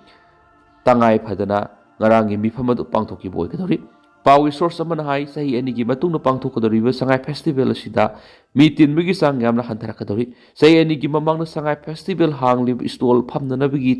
ꯇꯉꯥꯏ ꯐꯗꯅ ꯉꯔꯥꯡꯒꯤ ꯃꯤꯐꯝ ꯑꯗꯨ ꯄꯥꯡꯊꯣꯛꯈꯤꯕ ꯑꯣꯏꯒꯗꯧꯔꯤ꯫ ꯄꯥꯎꯒꯤ ꯁꯣꯔꯁ ꯑꯃꯅ ꯍꯥꯏ, ꯆꯍꯤ ꯑꯅꯤꯒꯤ ꯃꯇꯨꯡꯗ ꯄꯥꯡꯊꯣꯛꯀꯗꯧꯔꯤꯕ ꯁꯉꯥꯏ ꯐꯦꯁꯇꯤꯚꯦꯜ ꯑꯁꯤꯗ ꯃꯤ ꯇꯤꯟꯕꯒꯤ ꯆꯥꯡ ꯌꯥꯝꯅ ꯍꯟꯊꯔꯛꯀꯗꯧꯔꯤ꯫ ꯆꯍꯤ ꯑꯅꯤꯒꯤ ꯃꯃꯥꯡꯗ ꯁꯉꯥꯏ ꯐꯦꯁꯇꯤꯚꯦꯜ ꯍꯥꯡꯂꯤꯕ ꯁ꯭ꯇꯣꯜ ꯐꯝꯅꯅꯕꯒꯤ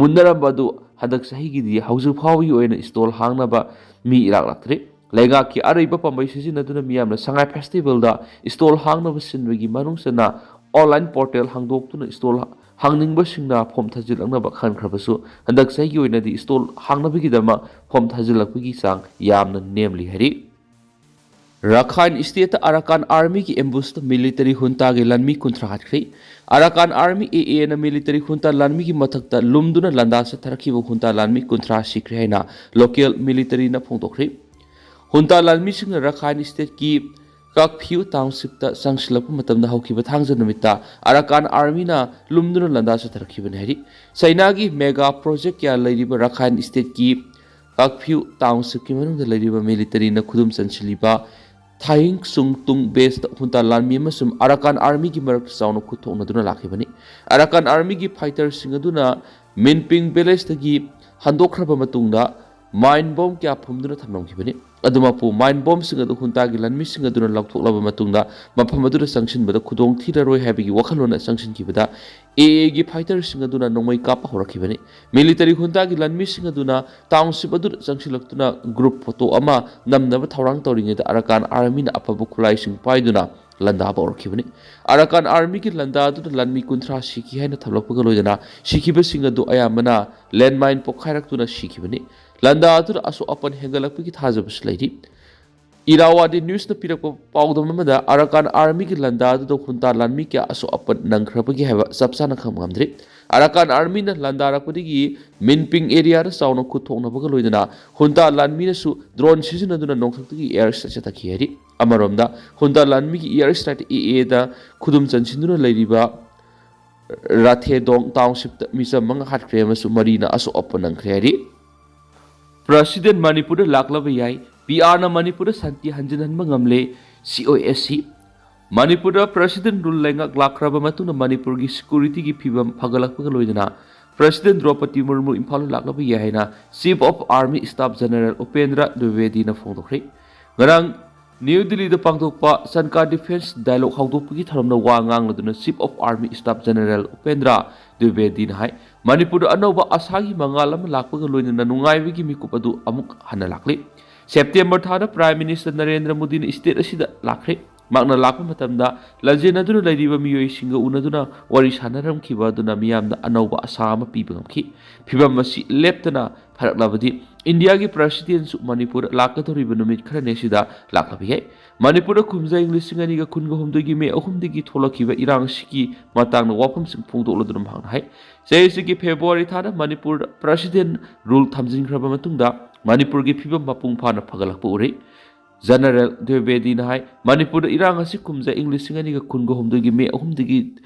ꯃꯨꯟꯅꯔꯝꯕ ꯑꯗꯨ ꯍꯟꯗꯛ ꯆꯍꯤꯒꯤꯗꯤ ꯍꯧꯖꯤꯛ ꯐꯥꯎꯕꯒꯤ ꯑꯣꯏꯅ ꯁ꯭ꯇꯣꯜ ꯍꯥꯡꯅꯕ ꯃꯤ ꯏꯔꯥꯛ ꯂꯥꯛꯇ꯭ꯔꯤ꯫ ꯂꯩꯉꯥꯛꯀꯤ ꯑꯔꯩꯕ ꯄꯥꯝꯕꯩ ꯁꯤꯖꯤꯟꯅꯗꯨꯅ ꯃꯤꯌꯥꯝꯅ ꯁꯉꯥꯏ ꯐꯦꯁꯇꯤꯚꯦꯜꯗ ꯁ꯭ꯇꯣꯜ ꯍꯥꯡꯅꯕ ꯁꯤꯟꯕꯒꯤ ꯃꯅꯨꯡ ꯆꯟꯅ ꯑꯣꯟꯂꯥꯏꯟ ꯄꯣꯔꯇꯦꯜ ꯍꯥꯡꯗꯣꯛꯇꯨꯅ ꯁ꯭ꯇꯣꯜ ꯍꯥꯡꯅꯤꯡꯕꯁꯤꯡꯅ ꯐꯣꯝ ꯊꯥꯖꯤꯜꯂꯛꯅꯕ ꯈꯟꯈ꯭ꯔꯕꯁꯨ, ꯍꯟꯗꯛ ꯆꯍꯤꯒꯤ ꯑꯣꯏꯅꯗꯤ ꯁ꯭ꯇꯣꯜ ꯍꯥꯡꯅꯕꯒꯤꯗꯃꯛ ꯐꯣꯝ ꯊꯥꯖꯤꯜꯂꯛꯄꯒꯤ ꯆꯥꯡ ꯌꯥꯝꯅ ꯅꯦꯝꯂꯤ ꯍꯥꯏꯔꯤ꯫ ꯔꯈꯥꯏꯟ ꯁ꯭ꯇꯦꯠꯇ ꯑꯔꯥꯀꯥꯟ ꯑꯥꯔꯃꯤꯒꯤ ꯑꯦꯝꯕꯨꯁꯇ ꯃꯤꯂꯤꯇꯔꯤ ꯍꯨꯟꯇꯥꯒꯤ ꯂꯥꯟꯃꯤ ꯀꯨꯟꯊ꯭ꯔꯥ ꯍꯥꯠꯈ꯭ꯔꯦ꯫ ꯑꯔꯥꯀꯥꯟ ꯑꯥꯔꯃꯤ, ꯑꯦ ꯑꯦꯅ ꯃꯤꯂꯤꯇꯔꯤ ꯍꯨꯟꯇꯥ ꯂꯥꯟꯃꯤꯒꯤ ꯃꯊꯛꯇ ꯂꯨꯝꯗꯨꯅ ꯂꯥꯟꯗꯥ ꯆꯠꯊꯔꯛꯈꯤꯕ ꯍꯨꯟꯇꯥ ꯂꯥꯟꯃꯤ ꯀꯨꯟꯊ꯭ꯔꯥ ꯁꯤꯈ꯭ꯔꯦ ꯍꯥꯏꯅ ꯂꯣꯀꯦꯜ ꯃꯤꯂꯤꯇꯔꯤꯅ ꯐꯣꯡꯗꯣꯛꯈ꯭ꯔꯦ꯫ ꯍꯨꯟꯇꯥ ꯂꯥꯟꯃꯤꯁꯤꯡꯅ ꯔꯈꯥꯏꯟ ꯁ꯭ꯇꯦꯠꯀꯤ ꯀꯥꯛꯐ꯭ꯌꯨ ꯇꯥꯎꯟꯁꯤꯞꯇ ꯆꯪꯁꯤꯜꯂꯛꯄ ꯃꯇꯝꯗ ꯍꯧꯈꯤꯕ ꯊꯥꯡꯖ ꯅꯨꯃꯤꯠꯇ ꯑꯔꯥꯀꯥꯟ ꯑꯥꯔꯃꯤꯅ ꯂꯨꯝꯗꯨꯅ ꯂꯥꯟꯗꯥ ꯆꯠꯊꯔꯛꯈꯤꯕꯅꯤ ꯍꯥꯏꯔꯤ꯫ ꯆꯩꯅꯥꯒꯤ ꯃꯦꯒꯥ ꯄ꯭ꯔꯣꯖꯦꯛ ꯀꯌꯥ ꯂꯩꯔꯤꯕ ꯔꯈꯥꯏꯟ ꯁ꯭ꯇꯦꯠꯀꯤ ꯀꯥꯛꯐ꯭ꯌꯨ ꯇꯥꯎꯟꯁꯤꯞꯀꯤ ꯃꯅꯨꯡꯗ ꯂꯩꯔꯤꯕ ꯃꯤꯂꯤꯇꯔꯤꯅ ꯈꯨꯗꯨꯝ ꯆꯟꯁꯤꯜꯂꯤꯕ ꯊꯥꯏꯌꯤꯡ ꯁꯨꯡ ꯇꯨꯡ ꯕꯦꯁꯇ ꯍꯨꯟꯇꯥ ꯂꯥꯟꯃꯤ ꯑꯃꯁꯨꯡ ꯑꯔꯥꯀꯥꯟ ꯑꯥꯔꯃꯤꯒꯤ ꯃꯔꯛꯇ ꯆꯥꯎꯅ ꯈꯨꯠ ꯊꯣꯛꯅꯗꯨꯅ ꯂꯥꯛꯈꯤꯕꯅꯤ꯫ ꯑꯔꯥꯀꯥꯟ ꯑꯥꯔꯃꯤꯒꯤ ꯐꯥꯏꯇꯔꯁꯤꯡ ꯑꯗꯨꯅ ꯃꯤꯟꯄꯤꯡ ꯚꯤꯂꯦꯖꯇꯒꯤ ꯍꯟꯗꯣꯛꯈ꯭ꯔꯕ ꯃꯇꯨꯡꯗ ꯃꯥꯏꯟ ꯕꯣꯝ ꯀꯌꯥ ꯐꯨꯝꯗꯨꯅ ꯊꯝꯂꯝꯈꯤꯕꯅꯤ꯫ ꯑꯗꯨꯃꯛꯄꯨ ꯃꯥꯏꯟ ꯕꯣꯝꯁꯤꯡ ꯑꯗꯨ ꯍꯨꯟꯇꯥꯒꯤ ꯂꯥꯟꯃꯤꯁꯤꯡ ꯑꯗꯨꯅ ꯂꯧꯊꯣꯛꯂꯕ ꯃꯇꯨꯡꯗ ꯃꯐꯝ ꯑꯗꯨꯗ ꯆꯪꯁꯤꯟꯕꯗ ꯈꯨꯗꯣꯡ ꯊꯤꯔꯔꯣꯏ ꯍꯥꯏꯕꯒꯤ ꯋꯥꯈꯜꯂꯣꯟꯅ ꯆꯪꯁꯤꯟꯈꯤꯕꯗ ꯑꯦ ꯑꯦꯒꯤ ꯐꯥꯏꯇꯔꯁꯤꯡ ꯑꯗꯨꯅ ꯅꯣꯡꯃꯩ ꯀꯥꯞꯄ ꯍꯧꯔꯛꯈꯤꯕꯅꯤ꯫ ꯃꯤꯂꯤꯇꯔꯤ ꯍꯨꯟꯇꯥꯒꯤ ꯂꯥꯟꯃꯤꯁꯤꯡ ꯑꯗꯨꯅ ꯇꯥꯎꯟꯁꯤꯞ ꯑꯗꯨꯗ ꯆꯪꯁꯤꯜꯂꯛꯇꯨꯅ ꯒ꯭ꯔꯨꯞ ꯐꯣꯇꯣ ꯑꯃ ꯅꯝꯅꯕ ꯊꯧꯔꯥꯡ ꯇꯧꯔꯤꯉꯩꯗ ꯑꯔꯥꯀꯥꯟ ꯑꯥꯔꯃꯤꯅ ꯑꯐꯕ ꯈꯨꯠꯂꯥꯏꯁꯤꯡ ꯄꯥꯏꯗꯨꯅ ꯂꯥꯟꯗꯥꯕ ꯍꯧꯔꯛꯈꯤꯕꯅꯤ꯫ ꯑꯔꯥꯀꯥꯟ ꯑꯥꯔꯃꯤꯒꯤ ꯂꯥꯟꯗꯥ ꯑꯗꯨꯗ ꯂꯥꯟꯃꯤ ꯀꯨꯟꯊ꯭ꯔꯥ ꯁꯤꯈꯤ ꯍꯥꯏꯅ ꯊꯝꯂꯛꯄꯒ ꯂꯣꯏꯅꯅ ꯁꯤꯈꯤꯕꯁꯤꯡ ꯑꯗꯨ ꯑꯌꯥꯝꯕꯅ ꯂꯦꯟꯃꯥꯏꯟ ꯄꯣꯈꯥꯏꯔꯛꯇꯨꯅ ꯁꯤꯈꯤꯕꯅꯤ꯫ ꯂꯥꯟꯗꯥ ꯑꯗꯨꯗ ꯑꯁꯣꯛ ꯑꯄꯟ ꯍꯦꯟꯒꯠꯂꯛꯄꯒꯤ ꯊꯥꯖꯕꯁꯨ ꯂꯩꯔꯤ꯫ ꯏꯔꯥꯋꯥꯗꯤ ꯅ꯭ꯌꯨꯁꯅ ꯄꯤꯔꯛꯄ ꯄꯥꯎꯗꯝ ꯑꯃꯗ ꯑꯔꯥꯀꯥꯟ ꯑꯥꯔꯃꯤꯒꯤ ꯂꯥꯟꯗꯥ ꯑꯗꯨꯗ ꯍꯨꯟꯇꯥ ꯂꯥꯟꯃꯤ ꯀꯌꯥ ꯑꯁꯣꯛ ꯑꯄꯟ ꯅꯪꯈ꯭ꯔꯕꯒꯦ ꯍꯥꯏꯕ ꯆꯞ ꯆꯥꯅ ꯈꯪꯕ ꯉꯝꯗ꯭ꯔꯤ꯫ ꯑꯔꯥꯀꯥꯟ ꯑꯥꯔꯃꯤꯅ ꯂꯥꯟꯗꯥꯔꯛꯄꯗꯒꯤ ꯃꯤꯟꯄꯤꯡ ꯑꯦꯔꯤꯌꯥꯗ ꯆꯥꯎꯅ ꯈꯨꯠ ꯊꯣꯛꯅꯕꯒ ꯂꯣꯏꯅꯅ ꯍꯨꯟꯇꯥ ꯂꯥꯟꯃꯤꯅꯁꯨ ꯗ꯭ꯔꯣꯟ ꯁꯤꯖꯤꯟꯅꯗꯨꯅ ꯅꯣꯡꯊꯛꯇꯒꯤ ꯑꯦꯌꯔ ꯁ꯭ꯇ꯭ꯔꯥꯏꯛ ꯆꯠꯊꯈꯤ ꯍꯥꯏꯔꯤ꯫ ꯑꯃꯔꯣꯝꯗ ꯍꯨꯟꯇꯥ ꯂꯥꯟꯃꯤꯒꯤ ꯑꯦꯌꯔ ꯁ꯭ꯇ꯭ꯔꯥꯏꯛꯇ ꯑꯦ ꯑꯦꯗ ꯈꯨꯗꯨꯝ ꯆꯟꯁꯤꯟꯗꯨꯅ ꯂꯩꯔꯤꯕ ꯔꯥꯊꯦꯗꯣꯡ ꯇꯥꯎꯟꯁꯤꯞꯇ ꯃꯤꯆꯝ ꯃꯉꯥ ꯍꯥꯠꯈ꯭ꯔꯦ ꯑꯃꯁꯨꯡ ꯃꯔꯤꯅ ꯑꯁꯣꯛ ꯑꯄꯟ ꯅꯪꯈ꯭ꯔꯦ ꯍꯥꯏꯔꯤ꯫ ꯄ꯭ꯔꯁꯤꯗꯦꯟ ꯃꯅꯤꯄꯨꯔꯗ ꯂꯥꯛꯂꯕ ꯌꯥꯏ, ꯄꯤ ꯑꯥꯔꯅ ꯃꯅꯤꯄꯨꯔꯗ ꯁꯥꯟꯇꯤ ꯍꯟꯖꯤꯟꯍꯟꯕ ꯉꯝꯂꯦ, ꯁꯤ ꯑꯣ ꯑꯦꯁ ꯁꯤ꯫ ꯃꯅꯤꯄꯨꯔꯗ ꯄ꯭ꯔꯁꯤꯗꯦꯟ ꯔꯨꯜ ꯂꯩꯉꯥꯛ ꯂꯥꯛꯈ꯭ꯔꯕ ꯃꯇꯨꯡꯗ ꯃꯅꯤꯄꯨꯔꯒꯤ ꯁꯦꯀ꯭ꯌꯨꯔꯤꯇꯤꯒꯤ ꯐꯤꯕꯝ ꯐꯒꯠꯂꯛꯄꯒ ꯂꯣꯏꯅꯅ President Draupadi Murmu ꯏꯝꯐꯥꯜꯗ ꯂꯥꯛꯂꯕ ꯌꯥꯏ ꯍꯥꯏꯅ Chief of Army Staff General Upendra Dwivedina ꯐꯣꯡꯗꯣꯛꯈ꯭ꯔꯦ꯫ ꯉꯔꯥꯡ ꯅ꯭ꯌꯨ ꯗꯤꯜꯂꯤꯗ ꯄꯥꯡꯊꯣꯛꯄ ꯁꯟꯀꯥ Defence Dialogue ꯍꯧꯗꯣꯛꯄꯒꯤ ꯊꯧꯔꯝꯗ ꯋꯥ ꯉꯥꯡꯂꯗꯨꯅ Chief of Army Staff General Upendra Dwivedina ꯍꯥꯏ, ꯃꯅꯤꯄꯨꯔꯗ ꯑꯅꯧꯕ ꯑꯁꯥꯒꯤ ꯃꯉꯥꯜ ꯑꯃ ꯂꯥꯛꯄꯒ ꯂꯣꯏꯅꯅ ꯅꯨꯡꯉꯥꯏꯕꯒꯤ ꯃꯤꯀꯨꯞ ꯑꯗꯨ ꯑꯃꯨꯛ ꯍꯟꯅ ꯂꯥꯛꯂꯤ꯫ ꯁꯦꯞꯇꯦꯝꯕꯔ ꯊꯥꯗ Prime Minister ꯅꯔꯦꯟꯗ꯭ꯔ ꯃꯣꯗꯤꯅ state ꯑꯁꯤꯗ ꯂꯥꯛꯈ꯭ꯔꯦ꯫ ꯃꯍꯥꯛꯅ ꯂꯥꯛꯄ ꯃꯇꯝꯗ ꯂꯟꯖꯦꯟꯅꯗꯨꯅ ꯂꯩꯔꯤꯕ ꯃꯤꯑꯣꯏꯁꯤꯡꯒ ꯎꯅꯗꯨꯅ ꯋꯥꯔꯤ ꯁꯥꯟꯅꯔꯝꯈꯤꯕ ꯑꯗꯨꯅ ꯃꯤꯌꯥꯝꯗ ꯑꯅꯧꯕ ꯑꯁꯥ ꯑꯃ ꯄꯤꯕ ꯉꯝꯈꯤ꯫ ꯐꯤꯚꯝ ꯑꯁꯤ ꯂꯦꯞꯇꯅ ꯐꯔꯛꯂꯕꯗꯤ ꯏꯟꯗꯤꯌꯥꯒꯤ Presidentꯁꯨ ꯃꯅꯤꯄꯨꯔ ꯂꯥꯛꯀꯗꯧꯔꯤꯕ ꯅꯨꯃꯤꯠ ꯈꯔꯅꯤ ꯑꯁꯤꯗ ꯂꯥꯛꯂꯕ ꯌꯥꯏ꯫ ꯃꯅꯤꯄꯨꯔꯗ ꯀꯨꯝꯖꯥ ꯏꯪ ꯂꯤꯁꯤꯡ ꯑꯅꯤꯒ ꯀꯨꯟꯒ ꯍꯨꯝꯗꯣꯏꯒꯤ ꯃꯦ ꯑꯍꯨꯝꯗꯒꯤ ꯊꯣꯛꯂꯛꯈꯤꯕ ꯏꯔꯥꯡ ꯑꯁꯤꯒꯤ ꯃꯇꯥꯡꯗ ꯋꯥꯐꯝꯁꯤꯡ ꯐꯣꯡꯗꯣꯛꯂꯗꯨꯅ ꯃꯍꯥꯛꯅ ꯍꯥꯏ, ꯆꯍꯤ ꯑꯁꯤꯒꯤ ꯐꯦꯕ꯭ꯔꯨꯋꯥꯔꯤ ꯊꯥꯗ ꯃꯅꯤꯄꯨꯔꯗ President Rule ꯊꯝꯖꯤꯟꯈ꯭ꯔꯕ ꯃꯇꯨꯡꯗ ꯃꯅꯤꯄꯨꯔꯒꯤ ꯐꯤꯕꯝ ꯃꯄꯨꯡ ꯐꯥꯅ ꯐꯒꯠꯂꯛꯄ ꯎꯔꯦ꯫ General ꯗ꯭ꯋꯤꯕꯦꯗꯤꯅ ꯍꯥꯏ, ꯃꯅꯤꯄꯨꯔꯗ ꯏꯔꯥꯡ ꯑꯁꯤ ꯀꯨꯝꯖꯥ ꯏꯪ ꯂꯤꯁꯤꯡ ꯑꯅꯤꯒ ꯀꯨꯟꯒ ꯍꯨꯝꯗꯣꯏꯒꯤ ꯃꯦ ꯑꯍꯨꯝꯗꯒꯤ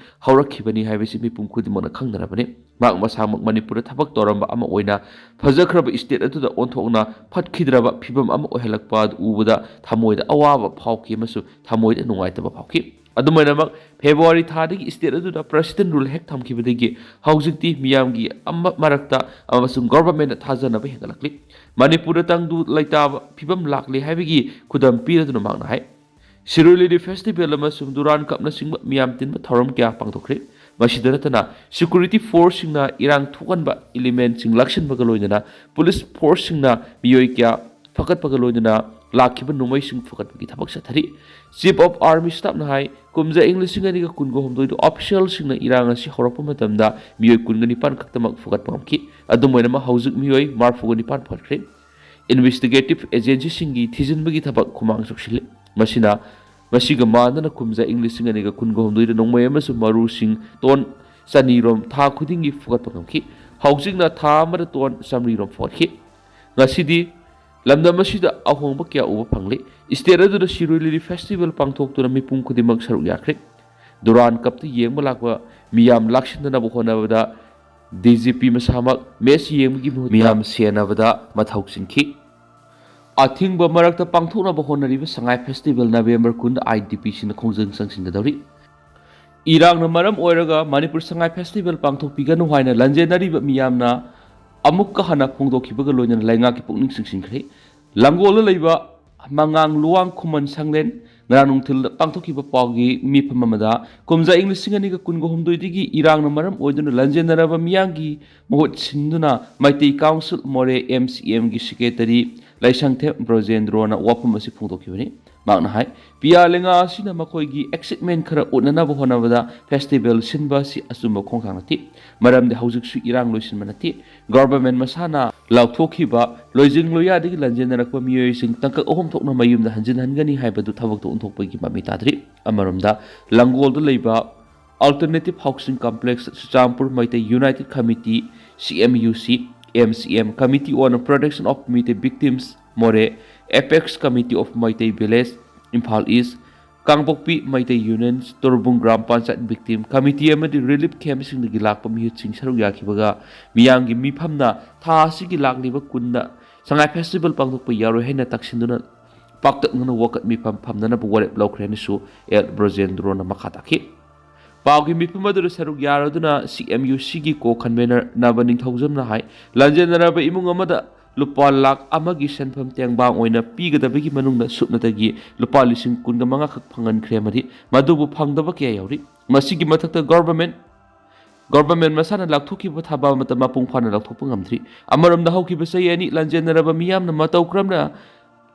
ꯍꯧꯔꯛꯈꯤꯕꯅꯤ ꯍꯥꯏꯕꯁꯤ ꯃꯤꯄꯨꯝ ꯈꯨꯗꯤꯡꯃꯛꯅ ꯈꯪꯅꯔꯕꯅꯤ꯫ ꯃꯍꯥꯛ ꯃꯁꯥꯃꯛ ꯃꯅꯤꯄꯨꯔꯗ ꯊꯕꯛ ꯇꯧꯔꯝꯕ ꯑꯃ ꯑꯣꯏꯅ ꯐꯖꯈ꯭ꯔꯕ state ꯑꯗꯨꯗ ꯑꯣꯟꯊꯣꯛꯅ ꯐꯠꯈꯤꯗ꯭ꯔꯕ ꯐꯤꯕꯝ ꯑꯃ ꯑꯣꯏꯍꯜꯂꯛꯄ ꯑꯗꯨ ꯎꯕꯗ ꯊꯃꯣꯏꯗ ꯑꯋꯥꯕ ꯐꯥꯎꯈꯤ ꯑꯃꯁꯨꯡ ꯊꯃꯣꯏꯗ ꯅꯨꯡꯉꯥꯏꯇꯕ ꯐꯥꯎꯈꯤ꯫ ꯑꯗꯨꯝ ꯑꯣꯏꯅꯃꯛ, ꯐꯦꯕ꯭ꯔꯨꯋꯥꯔꯤ ꯊꯥꯗꯒꯤ state ꯑꯗꯨꯗ President Rule ꯍꯦꯛ ꯊꯝꯈꯤꯕꯗꯒꯤ ꯍꯧꯖꯤꯛꯇꯤ ꯃꯤꯌꯥꯝꯒꯤ ꯑꯃ-, ꯃꯔꯛꯇ ꯑꯃꯁꯨꯡ governmentꯗ ꯊꯥꯖꯅꯕ ꯍꯦꯟꯒꯠꯂꯛꯂꯤ꯫ ꯃꯅꯤꯄꯨꯔꯗ ꯇꯪꯗꯨ ꯂꯩꯇꯥꯕ ꯐꯤꯕꯝ ꯂꯥꯛꯂꯦ ꯍꯥꯏꯕꯒꯤ ꯈꯨꯗꯝ ꯄꯤꯔꯗꯨꯅ ꯃꯍꯥꯛꯅ ꯍꯥꯏ, ꯁꯤꯔꯣꯏ ꯂꯤꯂꯤ Festival ꯑꯃꯁꯨꯡ ꯗꯨꯔꯥꯟ ꯀꯞꯅꯆꯤꯡꯕ ꯃꯤꯌꯥꯝ ꯇꯤꯟꯕ ꯊꯧꯔꯝ ꯀꯌꯥ ꯄꯥꯡꯊꯣꯛꯈ꯭ꯔꯦ꯫ ꯃꯁꯤꯗ ꯅꯠꯇꯅ security forceꯁꯤꯡꯅ ꯏꯔꯥꯡ ꯊꯣꯛꯍꯟꯕ elementꯁꯤꯡ ꯂꯥꯛꯁꯤꯟꯕꯒ ꯂꯣꯏꯅꯅ police forceꯁꯤꯡꯅ ꯃꯤꯑꯣꯏ ꯀꯌꯥ ꯐꯒꯠꯄꯒ ꯂꯣꯏꯅꯅ ꯂꯥꯛꯈꯤꯕ ꯅꯣꯡꯃꯩꯁꯤꯡ ꯐꯒꯠꯄꯒꯤ ꯊꯕꯛ ꯆꯠꯊꯔꯤ꯫ Chief of Army Staffꯅ ꯍꯥꯏ, ꯀꯨꯝꯖꯥ ꯏꯪ ꯂꯤꯁꯤꯡ ꯑꯅꯤꯒ ꯀꯨꯟꯒ ꯍꯨꯝꯗꯣꯏꯗ officialꯁꯤꯡꯅ ꯏꯔꯥꯡ ꯑꯁꯤ ꯍꯧꯔꯛꯄ ꯃꯇꯝꯗ ꯃꯤꯑꯣꯏ ꯀꯨꯟꯒ ꯅꯤꯄꯥꯟ ꯈꯛꯇꯃꯛ ꯐꯒꯠꯄ ꯉꯝꯈꯤ꯫ ꯑꯗꯨꯝ ꯑꯣꯏꯅꯃꯛ, ꯍꯧꯖꯤꯛ ꯃꯤꯑꯣꯏ ꯃꯔꯤꯐꯨꯒ ꯅꯤꯄꯥꯟ ꯐꯒꯠꯈ꯭ꯔꯦ꯫ Investigative agencyꯁꯤꯡꯒꯤ ꯊꯤꯖꯤꯟꯕꯒꯤ ꯊꯕꯛ ꯈꯨꯃꯥꯡ ꯆꯥꯎꯁꯤꯜꯂꯤ꯫ ꯃꯁꯤꯅ, ꯃꯁꯤꯒ ꯃꯥꯟꯅꯅ ꯀꯨꯝꯖꯥ ꯏꯪ ꯂꯤꯁꯤꯡ ꯑꯅꯤꯒ ꯀꯨꯟꯒ ꯍꯨꯝꯗꯣꯏꯗ ꯅꯣꯡꯃꯩ ꯑꯃꯁꯨꯡ ꯃꯔꯨꯁꯤꯡ ꯇꯣꯟ ꯆꯅꯤꯔꯣꯝ ꯊꯥ ꯈꯨꯗꯤꯡꯒꯤ ꯐꯨꯒꯠꯄ ꯉꯝꯈꯤ꯫ ꯍꯧꯖꯤꯛꯅ ꯊꯥ ꯑꯃꯗ ꯇꯣꯟ ꯆꯥꯃꯔꯤꯔꯣꯝ ꯐꯨꯒꯠꯈꯤ꯫ ꯉꯁꯤꯗꯤ ꯂꯝꯗꯝ ꯑꯁꯤꯗ ꯑꯍꯣꯡꯕ ꯀꯌꯥ ꯎꯕ ꯐꯪꯂꯤ꯫ State ꯑꯗꯨꯗ ꯁꯤꯔꯣꯏ ꯂꯤꯂꯤ Festival ꯄꯥꯡꯊꯣꯛꯇꯨꯅ ꯃꯤꯄꯨꯝ ꯈꯨꯗꯤꯡꯃꯛ ꯁꯔꯨꯛ ꯌꯥꯈ꯭ꯔꯦ꯫ ꯗꯨꯔꯥꯟ ꯀꯞꯇ ꯌꯦꯡꯕ ꯂꯥꯛꯄ ꯃꯤꯌꯥꯝ ꯂꯥꯛꯁꯤꯟꯗꯅꯕ ꯍꯣꯠꯅꯕꯗ DGP ꯃꯁꯥꯃꯛ match ꯌꯦꯡꯕꯒꯤ ꯃꯍꯨꯠꯇ ꯃꯤꯌꯥꯝ ꯁꯦꯟꯅꯕꯗ ꯃꯊꯧ ꯆꯤꯟꯈꯤ꯫ ꯑꯊꯤꯡꯕ ꯃꯔꯛꯇ ꯄꯥꯡꯊꯣꯛꯅꯕ ꯍꯣꯠꯅꯔꯤꯕ ꯁꯉꯥꯏ Festival ꯅꯕꯦꯝꯕꯔ ꯀꯨꯟꯗ IDPꯁꯤꯡꯅ ꯈꯣꯡꯖꯪ ꯆꯪꯁꯤꯟꯒꯗꯧꯔꯤ꯫ ꯏꯔꯥꯡꯅ ꯃꯔꯝ ꯑꯣꯏꯔꯒ ꯃꯅꯤꯄꯨꯔ ꯁꯉꯥꯏ ꯐꯦꯁꯇꯤꯚꯦꯜ ꯄꯥꯡꯊꯣꯛꯄꯤꯒꯅꯨ ꯍꯥꯏꯅ ꯂꯥꯟꯖꯦꯟꯅꯔꯤꯕ ꯃꯤꯌꯥꯝꯅ ꯑꯃꯨꯛꯀ ꯍꯟꯅ ꯐꯣꯡꯗꯣꯛꯈꯤꯕꯒ ꯂꯣꯏꯅꯅ ꯂꯩꯉꯥꯛꯀꯤ ꯄꯨꯛꯅꯤꯡ ꯆꯤꯡꯁꯤꯟꯈ꯭ꯔꯦ꯫ ꯂꯥꯡꯒꯣꯜꯗ ꯂꯩꯕ ꯃꯉꯥꯡ ꯂꯨꯋꯥꯡ ꯈꯨꯃꯟ ꯁꯪꯂꯦꯟ ꯉꯔꯥꯡ ꯅꯨꯡꯊꯤꯜꯗ ꯄꯥꯡꯊꯣꯛꯈꯤꯕ ꯄꯥꯎꯒꯤ ꯃꯤꯐꯝ ꯑꯃꯗ ꯀꯨꯝꯖꯥ ꯏꯪ ꯂꯤꯁꯤꯡ ꯑꯅꯤꯒ ꯀꯨꯟꯒ ꯍꯨꯝꯗꯣꯏꯗꯒꯤ ꯏꯔꯥꯡꯅ ꯃꯔꯝ ꯑꯣꯏꯗꯨꯅ ꯂꯥꯟꯖꯦꯟꯅꯔꯕ ꯃꯤꯌꯥꯝꯒꯤ ꯃꯍꯨꯠ ꯁꯤꯟꯗꯨꯅ ꯃꯩꯇꯩ ꯀꯥꯎꯟꯁꯤꯜ ꯃꯣꯔꯦ ꯑꯦꯝ ꯁꯤ ꯑꯦꯝꯒꯤ ꯁꯦꯀ꯭ꯔꯦꯇꯔꯤ ꯂꯥꯏꯁꯪꯊꯦꯝ ꯕ꯭ꯔꯣꯖꯦꯟꯗ꯭ꯔꯣꯅ ꯋꯥꯐꯝ ꯑꯁꯤ ꯐꯣꯡꯗꯣꯛꯈꯤꯕꯅꯤ꯫ ꯃꯍꯥꯛꯅ ꯍꯥꯏ, ꯄꯤꯌꯥ ꯂꯩꯉꯥ ꯑꯁꯤꯅ ꯃꯈꯣꯏꯒꯤ ꯑꯦꯛꯁꯥꯏꯠꯃꯦꯟ ꯈꯔ ꯎꯠꯅꯅꯕ ꯍꯣꯠꯅꯕꯗ ꯐꯦꯁꯇꯤꯚꯦꯜ ꯁꯤꯟꯕ ꯑꯁꯤ ꯑꯆꯨꯝꯕ ꯈꯣꯡꯊꯥꯡ ꯅꯠꯇꯦ꯫ ꯃꯔꯝꯗꯤ ꯍꯧꯖꯤꯛꯁꯨ ꯏꯔꯥꯡ ꯂꯣꯏꯁꯤꯟꯕ ꯅꯠꯇꯦ꯫ ꯒꯚꯔꯟꯃꯦꯟ ꯃꯁꯥꯅ ꯂꯥꯎꯊꯣꯛꯈꯤꯕ ꯂꯣꯏꯖꯤꯡ ꯂꯣꯏꯌꯥꯗꯒꯤ ꯂꯥꯟꯖꯦꯟꯅꯔꯛꯄ ꯃꯤꯑꯣꯏꯁꯤꯡ ꯇꯥꯡꯀꯛ ꯑꯍꯨꯝ ꯊꯣꯛꯅ ꯃꯌꯨꯝꯗ ꯍꯟꯖꯤꯟꯍꯟꯒꯅꯤ ꯍꯥꯏꯕꯗꯨ ꯊꯕꯛꯇ ꯑꯣꯟꯊꯣꯛꯄꯒꯤ ꯃꯃꯤ ꯇꯥꯗ꯭ꯔꯤ꯫ ꯑꯃꯔꯣꯝꯗ, ꯂꯥꯡꯒꯣꯜꯗ ꯂꯩꯕ Alternative Housing Complex Churachandpur Meitei United Committee, C M U C, M C M, Committee on Protection of Meitei Victims, ꯃꯣꯔꯦ, Apex Committee of Meitei Village, Imphal east, Kangpokpi Meitei union, Torbung gram panchayat victim committee ꯑꯃꯗꯤ ꯔꯤꯂꯤꯐ ꯀꯦꯝꯞꯁꯤꯡꯗꯒꯤ ꯂꯥꯛꯄ ꯃꯤꯍꯨꯠꯁꯤꯡ ꯁꯔꯨꯛ ꯌꯥꯈꯤꯕꯒ ꯃꯤꯌꯥꯝꯒꯤ ꯃꯤꯐꯝꯅ ꯊꯥ ꯑꯁꯤꯒꯤ ꯂꯥꯛꯂꯤꯕ ꯀꯨꯟꯗ ꯁꯉꯥꯏ ꯐꯦꯁꯇꯤꯚꯦꯜ ꯄꯥꯡꯊꯣꯛꯄ ꯌꯥꯔꯣꯏ ꯍꯥꯏꯅ ꯇꯛꯁꯤꯟꯗꯨꯅ ꯄꯥꯛꯇꯛꯅꯅ ꯋꯥꯀꯠ ꯃꯤꯐꯝ ꯐꯝꯅꯅꯕ ꯋꯥꯔꯦꯞ ꯂꯧꯈ꯭ꯔꯦ ꯍꯥꯏꯅꯁꯨ ꯑꯦꯜ ꯕ꯭ꯔꯣꯖꯦꯟꯗ꯭ꯔꯣꯅ ꯃꯈꯥ ꯇꯥꯈꯤ꯫ ꯄꯥꯎꯒꯤ ꯃꯤꯐꯝ ꯑꯗꯨꯗ ꯁꯔꯨꯛ ꯌꯥꯔꯗꯨꯅ C M U Cꯒꯤ ꯀꯣ ꯀꯟꯚꯦꯅꯔ ꯅꯕ ꯅꯤꯡꯊꯧꯖꯝꯅ ꯍꯥꯏ, ꯂꯥꯟꯖꯦꯟꯅꯔꯕ ꯏꯃꯨꯡ ꯑꯃꯗ ꯂꯨꯄꯥ ꯂꯥꯈ ꯑꯃꯒꯤ ꯁꯦꯟꯐꯝ ꯇꯦꯡꯕꯥꯡ ꯑꯣꯏꯅ ꯄꯤꯒꯗꯕꯒꯤ ꯃꯅꯨꯡꯗ ꯁꯨꯞꯅꯇꯒꯤ ꯂꯨꯄꯥ ꯂꯤꯁꯤꯡ ꯀꯨꯟꯒ ꯃꯉꯥ ꯈꯛ ꯐꯪꯍꯟꯈ꯭ꯔꯦ ꯑꯃꯗꯤ ꯃꯗꯨꯕꯨ ꯐꯪꯗꯕ ꯀꯌꯥ ꯌꯥꯎꯔꯤ꯫ ꯃꯁꯤꯒꯤ ꯃꯊꯛꯇ ꯒꯚꯔꯟꯃꯦꯟ ꯒꯚꯔꯟꯃꯦꯟ ꯃꯁꯥꯅ ꯂꯥꯎꯊꯣꯛꯈꯤꯕ ꯊꯕꯛ ꯑꯃꯠꯇ ꯃꯄꯨꯡ ꯐꯥꯅ ꯂꯥꯎꯊꯣꯛꯄ ꯉꯝꯗ꯭ꯔꯤ꯫ ꯑꯃꯔꯣꯝꯗ ꯍꯧꯈꯤꯕ ꯆꯍꯤ ꯑꯅꯤ ꯂꯥꯟꯖꯦꯟꯅꯔꯕ ꯃꯤꯌꯥꯝꯅ ꯃꯇꯧ ꯀꯔꯝꯅ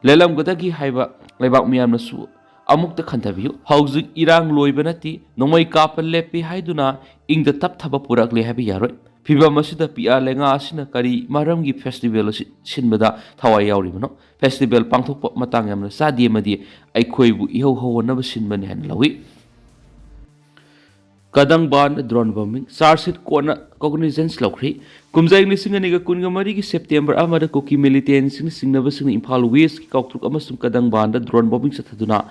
ꯂꯦꯜꯂꯝꯒꯗꯒꯦ ꯍꯥꯏꯕ ꯂꯩꯕꯥꯛ ꯃꯤꯌꯥꯝꯅꯁꯨ ꯑꯃꯨꯛꯇ ꯈꯟꯊꯕꯤꯌꯨ꯫ ꯍꯧꯖꯤꯛ ꯏꯔꯥꯡ ꯂꯣꯏꯕ ꯅꯠꯇꯦ, ꯅꯣꯡꯃꯩ ꯀꯥꯞꯄ ꯂꯦꯞꯄꯤ ꯍꯥꯏꯗꯨꯅ ꯏꯪꯗ ꯇꯞꯊꯕ ꯄꯨꯔꯛꯂꯦ ꯍꯥꯏꯕ ꯌꯥꯔꯣꯏ꯫ ꯐꯤꯕꯝ ꯑꯁꯤꯗ ꯄꯤꯌꯥ ꯂꯩꯉꯥ ꯑꯁꯤꯅ ꯀꯔꯤ ꯃꯔꯝꯒꯤ ꯐꯦꯁꯇꯤꯚꯦꯜ ꯑꯁꯤ ꯁꯤꯟꯕꯗ ꯊꯋꯥꯏ ꯌꯥꯎꯔꯤꯕꯅꯣ? ꯐꯦꯁꯇꯤꯚꯦꯜ ꯄꯥꯡꯊꯣꯛꯄ ꯃꯇꯥꯡ ꯌꯥꯝꯅ ꯆꯥꯗꯦ ꯑꯃꯗꯤ ꯑꯩꯈꯣꯏꯕꯨ ꯏꯍꯧ ꯍꯧꯍꯟꯅꯕ ꯁꯤꯟꯕꯅꯤ ꯍꯥꯏꯅ ꯂꯧꯏ꯫ ꯀꯗꯪꯕꯥꯟꯗ ꯗ꯭ꯔꯣꯟ ꯕꯣꯝꯕꯤꯡ, ꯆꯥꯔꯖ ꯁꯤꯠ ꯀꯣꯔꯠꯅ ꯀꯣꯒꯅꯤꯖꯦꯟꯁ ꯂꯧꯈ꯭ꯔꯤ꯫ ꯀꯨꯝꯖꯥ ꯏꯪ ꯂꯤꯁꯤꯡ ꯑꯅꯤꯒ ꯀꯨꯟꯒ ꯃꯔꯤꯒꯤ ꯁꯦꯞꯇꯦꯝꯕꯔ ꯑꯃꯗ ꯀꯨꯀꯤ ꯃꯤꯂꯤꯇꯦꯟꯁꯤꯡꯅ ꯆꯤꯡꯅꯕꯁꯤꯡꯅ ꯏꯝꯐꯥꯜ ꯋꯦꯁꯀꯤ ꯀꯥꯎꯇ꯭ꯔꯨꯛ ꯑꯃꯁꯨꯡ ꯀꯗꯪꯕꯥꯟꯗ ꯗ꯭ꯔꯣꯟ ꯕꯣꯝꯕꯤꯡ ꯆꯠꯊꯗꯨꯅ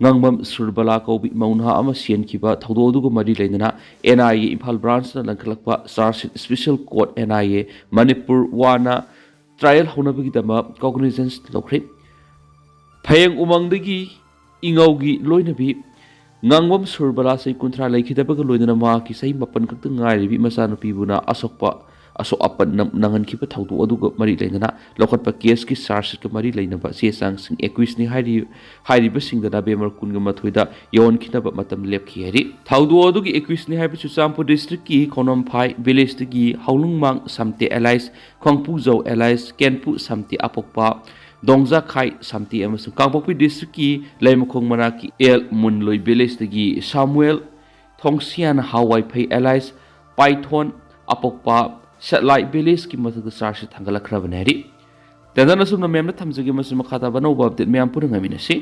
ꯉꯥꯡꯕꯝ ꯁꯨꯔꯕꯂꯥ ꯀꯧꯕꯤ ꯃꯧ ꯅꯍꯥ ꯑꯃ ꯁꯤꯍꯟꯈꯤꯕ ꯊꯧꯗꯣꯛ ꯑꯗꯨꯒ ꯃꯔꯤ ꯂꯩꯅꯅ N I A ꯏꯝꯐꯥꯜ ꯕ꯭ꯔꯥꯟꯁꯅ ꯂꯪꯈꯠꯂꯛꯄ charge sheet special court N I A Manipur ꯋꯥꯟꯅ ꯇ꯭ꯔꯥꯏꯌꯦꯜ ꯍꯧꯅꯕꯒꯤꯗꯃꯛ ꯀꯣꯒꯅꯤꯖꯦꯟꯁ ꯂꯧꯈ꯭ꯔꯦ꯫ ꯐꯌꯦꯡ ꯎꯃꯪꯗꯒꯤ ꯏꯉꯧꯒꯤ ꯂꯣꯏꯅꯕꯤ ꯉꯥꯡꯕꯝ ꯁꯨꯔꯕꯂꯥ ꯆꯍꯤ ꯀꯨꯟꯊ꯭ꯔꯥ ꯂꯩꯈꯤꯗꯕꯒ ꯂꯣꯏꯅꯅ ꯃꯍꯥꯛꯀꯤ ꯆꯍꯤ ꯃꯥꯄꯟ ꯈꯛꯇ ꯉꯥꯏꯔꯤꯕꯤ ꯃꯆꯥꯅꯨꯄꯤꯕꯨꯅ ꯑꯁꯣꯛꯄ ꯑꯁꯣꯛ ꯑꯄꯟ ꯅꯪ-, ꯅꯪꯍꯟꯈꯤꯕ ꯊꯧꯗꯣꯛ ꯑꯗꯨꯒ ꯃꯔꯤ ꯂꯩꯅꯅ ꯂꯧꯈꯠꯄ ꯀꯦꯁꯀꯤ ꯆꯥꯔꯖ ꯁꯤꯠꯀ ꯃꯔꯤ ꯂꯩꯅꯕ ꯆꯦ ꯆꯥꯡꯁꯤꯡ ꯑꯦꯀ꯭ꯌꯨꯁꯅꯤ ꯍꯥꯏꯔꯤ, ꯍꯥꯏꯔꯤꯕꯁꯤꯡꯗ ꯅꯕꯦꯝꯕꯔ ꯀꯨꯟꯒ ꯃꯥꯊꯣꯏꯗ ꯌꯧꯍꯟꯈꯤꯅꯕ ꯃꯇꯝ ꯂꯦꯞꯈꯤ ꯍꯥꯏꯔꯤ꯫ ꯊꯧꯗꯣꯛ ꯑꯗꯨꯒꯤ ꯑꯦꯀ꯭ꯌꯨꯁꯅꯤ ꯍꯥꯏꯕ ꯆꯨꯔꯆꯥꯟꯄꯨꯔ ꯗꯤꯁꯇ꯭ꯔꯤꯛꯀꯤ ꯈꯣꯡꯅꯥꯝꯐꯥꯏ ꯚꯤꯂꯦꯖꯇꯒꯤ ꯍꯥꯎꯂꯨꯡꯃꯥꯡ ꯁꯝꯇꯦ ꯑꯦꯂꯥꯏꯁ, ꯈꯣꯡꯄꯨꯖꯧ ꯑꯦꯂꯥꯏꯁ, ꯀꯦꯟꯄꯨ ꯁꯝꯇꯦ ꯑꯄꯣꯛꯄ, ꯗꯣꯡꯖꯥꯈꯥꯏ ꯁꯝꯇꯦ ꯑꯃꯁꯨꯡ ꯀꯥꯡꯄꯣꯛꯄꯤ ꯗꯤꯁꯇ꯭ꯔꯤꯛꯀꯤ ꯂꯩꯃꯈꯣꯡ ꯃꯅꯥꯛꯀꯤ ꯑꯦꯜ ꯃꯨꯟꯂꯣꯏ ꯚꯤꯂꯦꯖꯇꯒꯤ ꯁꯥꯃꯨꯑꯦꯜ ꯊꯣꯡꯁꯤꯌꯥꯟ ꯍꯥꯋꯥꯏꯐꯩ ꯑꯦꯂꯥꯏꯁ ꯄꯥꯏꯊꯣꯟ ꯑꯄꯣꯛꯄ ꯁꯦꯠꯂꯥꯏ ꯚꯤꯂꯦꯖꯀꯤ ꯃꯊꯛꯇ ꯆꯥꯔꯖꯁꯤ ꯊꯥꯡꯒꯠꯂꯛꯈ꯭ꯔꯕꯅꯤ ꯍꯥꯏꯔꯤ꯫ ꯇꯦꯟꯗꯟ ꯑꯁꯨꯝꯅ ꯃꯌꯥꯝꯗ ꯊꯝꯖꯒꯦ, ꯃꯁꯤ ꯃꯈꯥ ꯇꯥꯕ ꯑꯅꯧꯕ ꯑꯞꯗꯦꯠ ꯃꯌꯥꯝ ꯄꯨꯟꯅ ꯉꯥꯏꯃꯤꯟꯅꯁꯤ꯫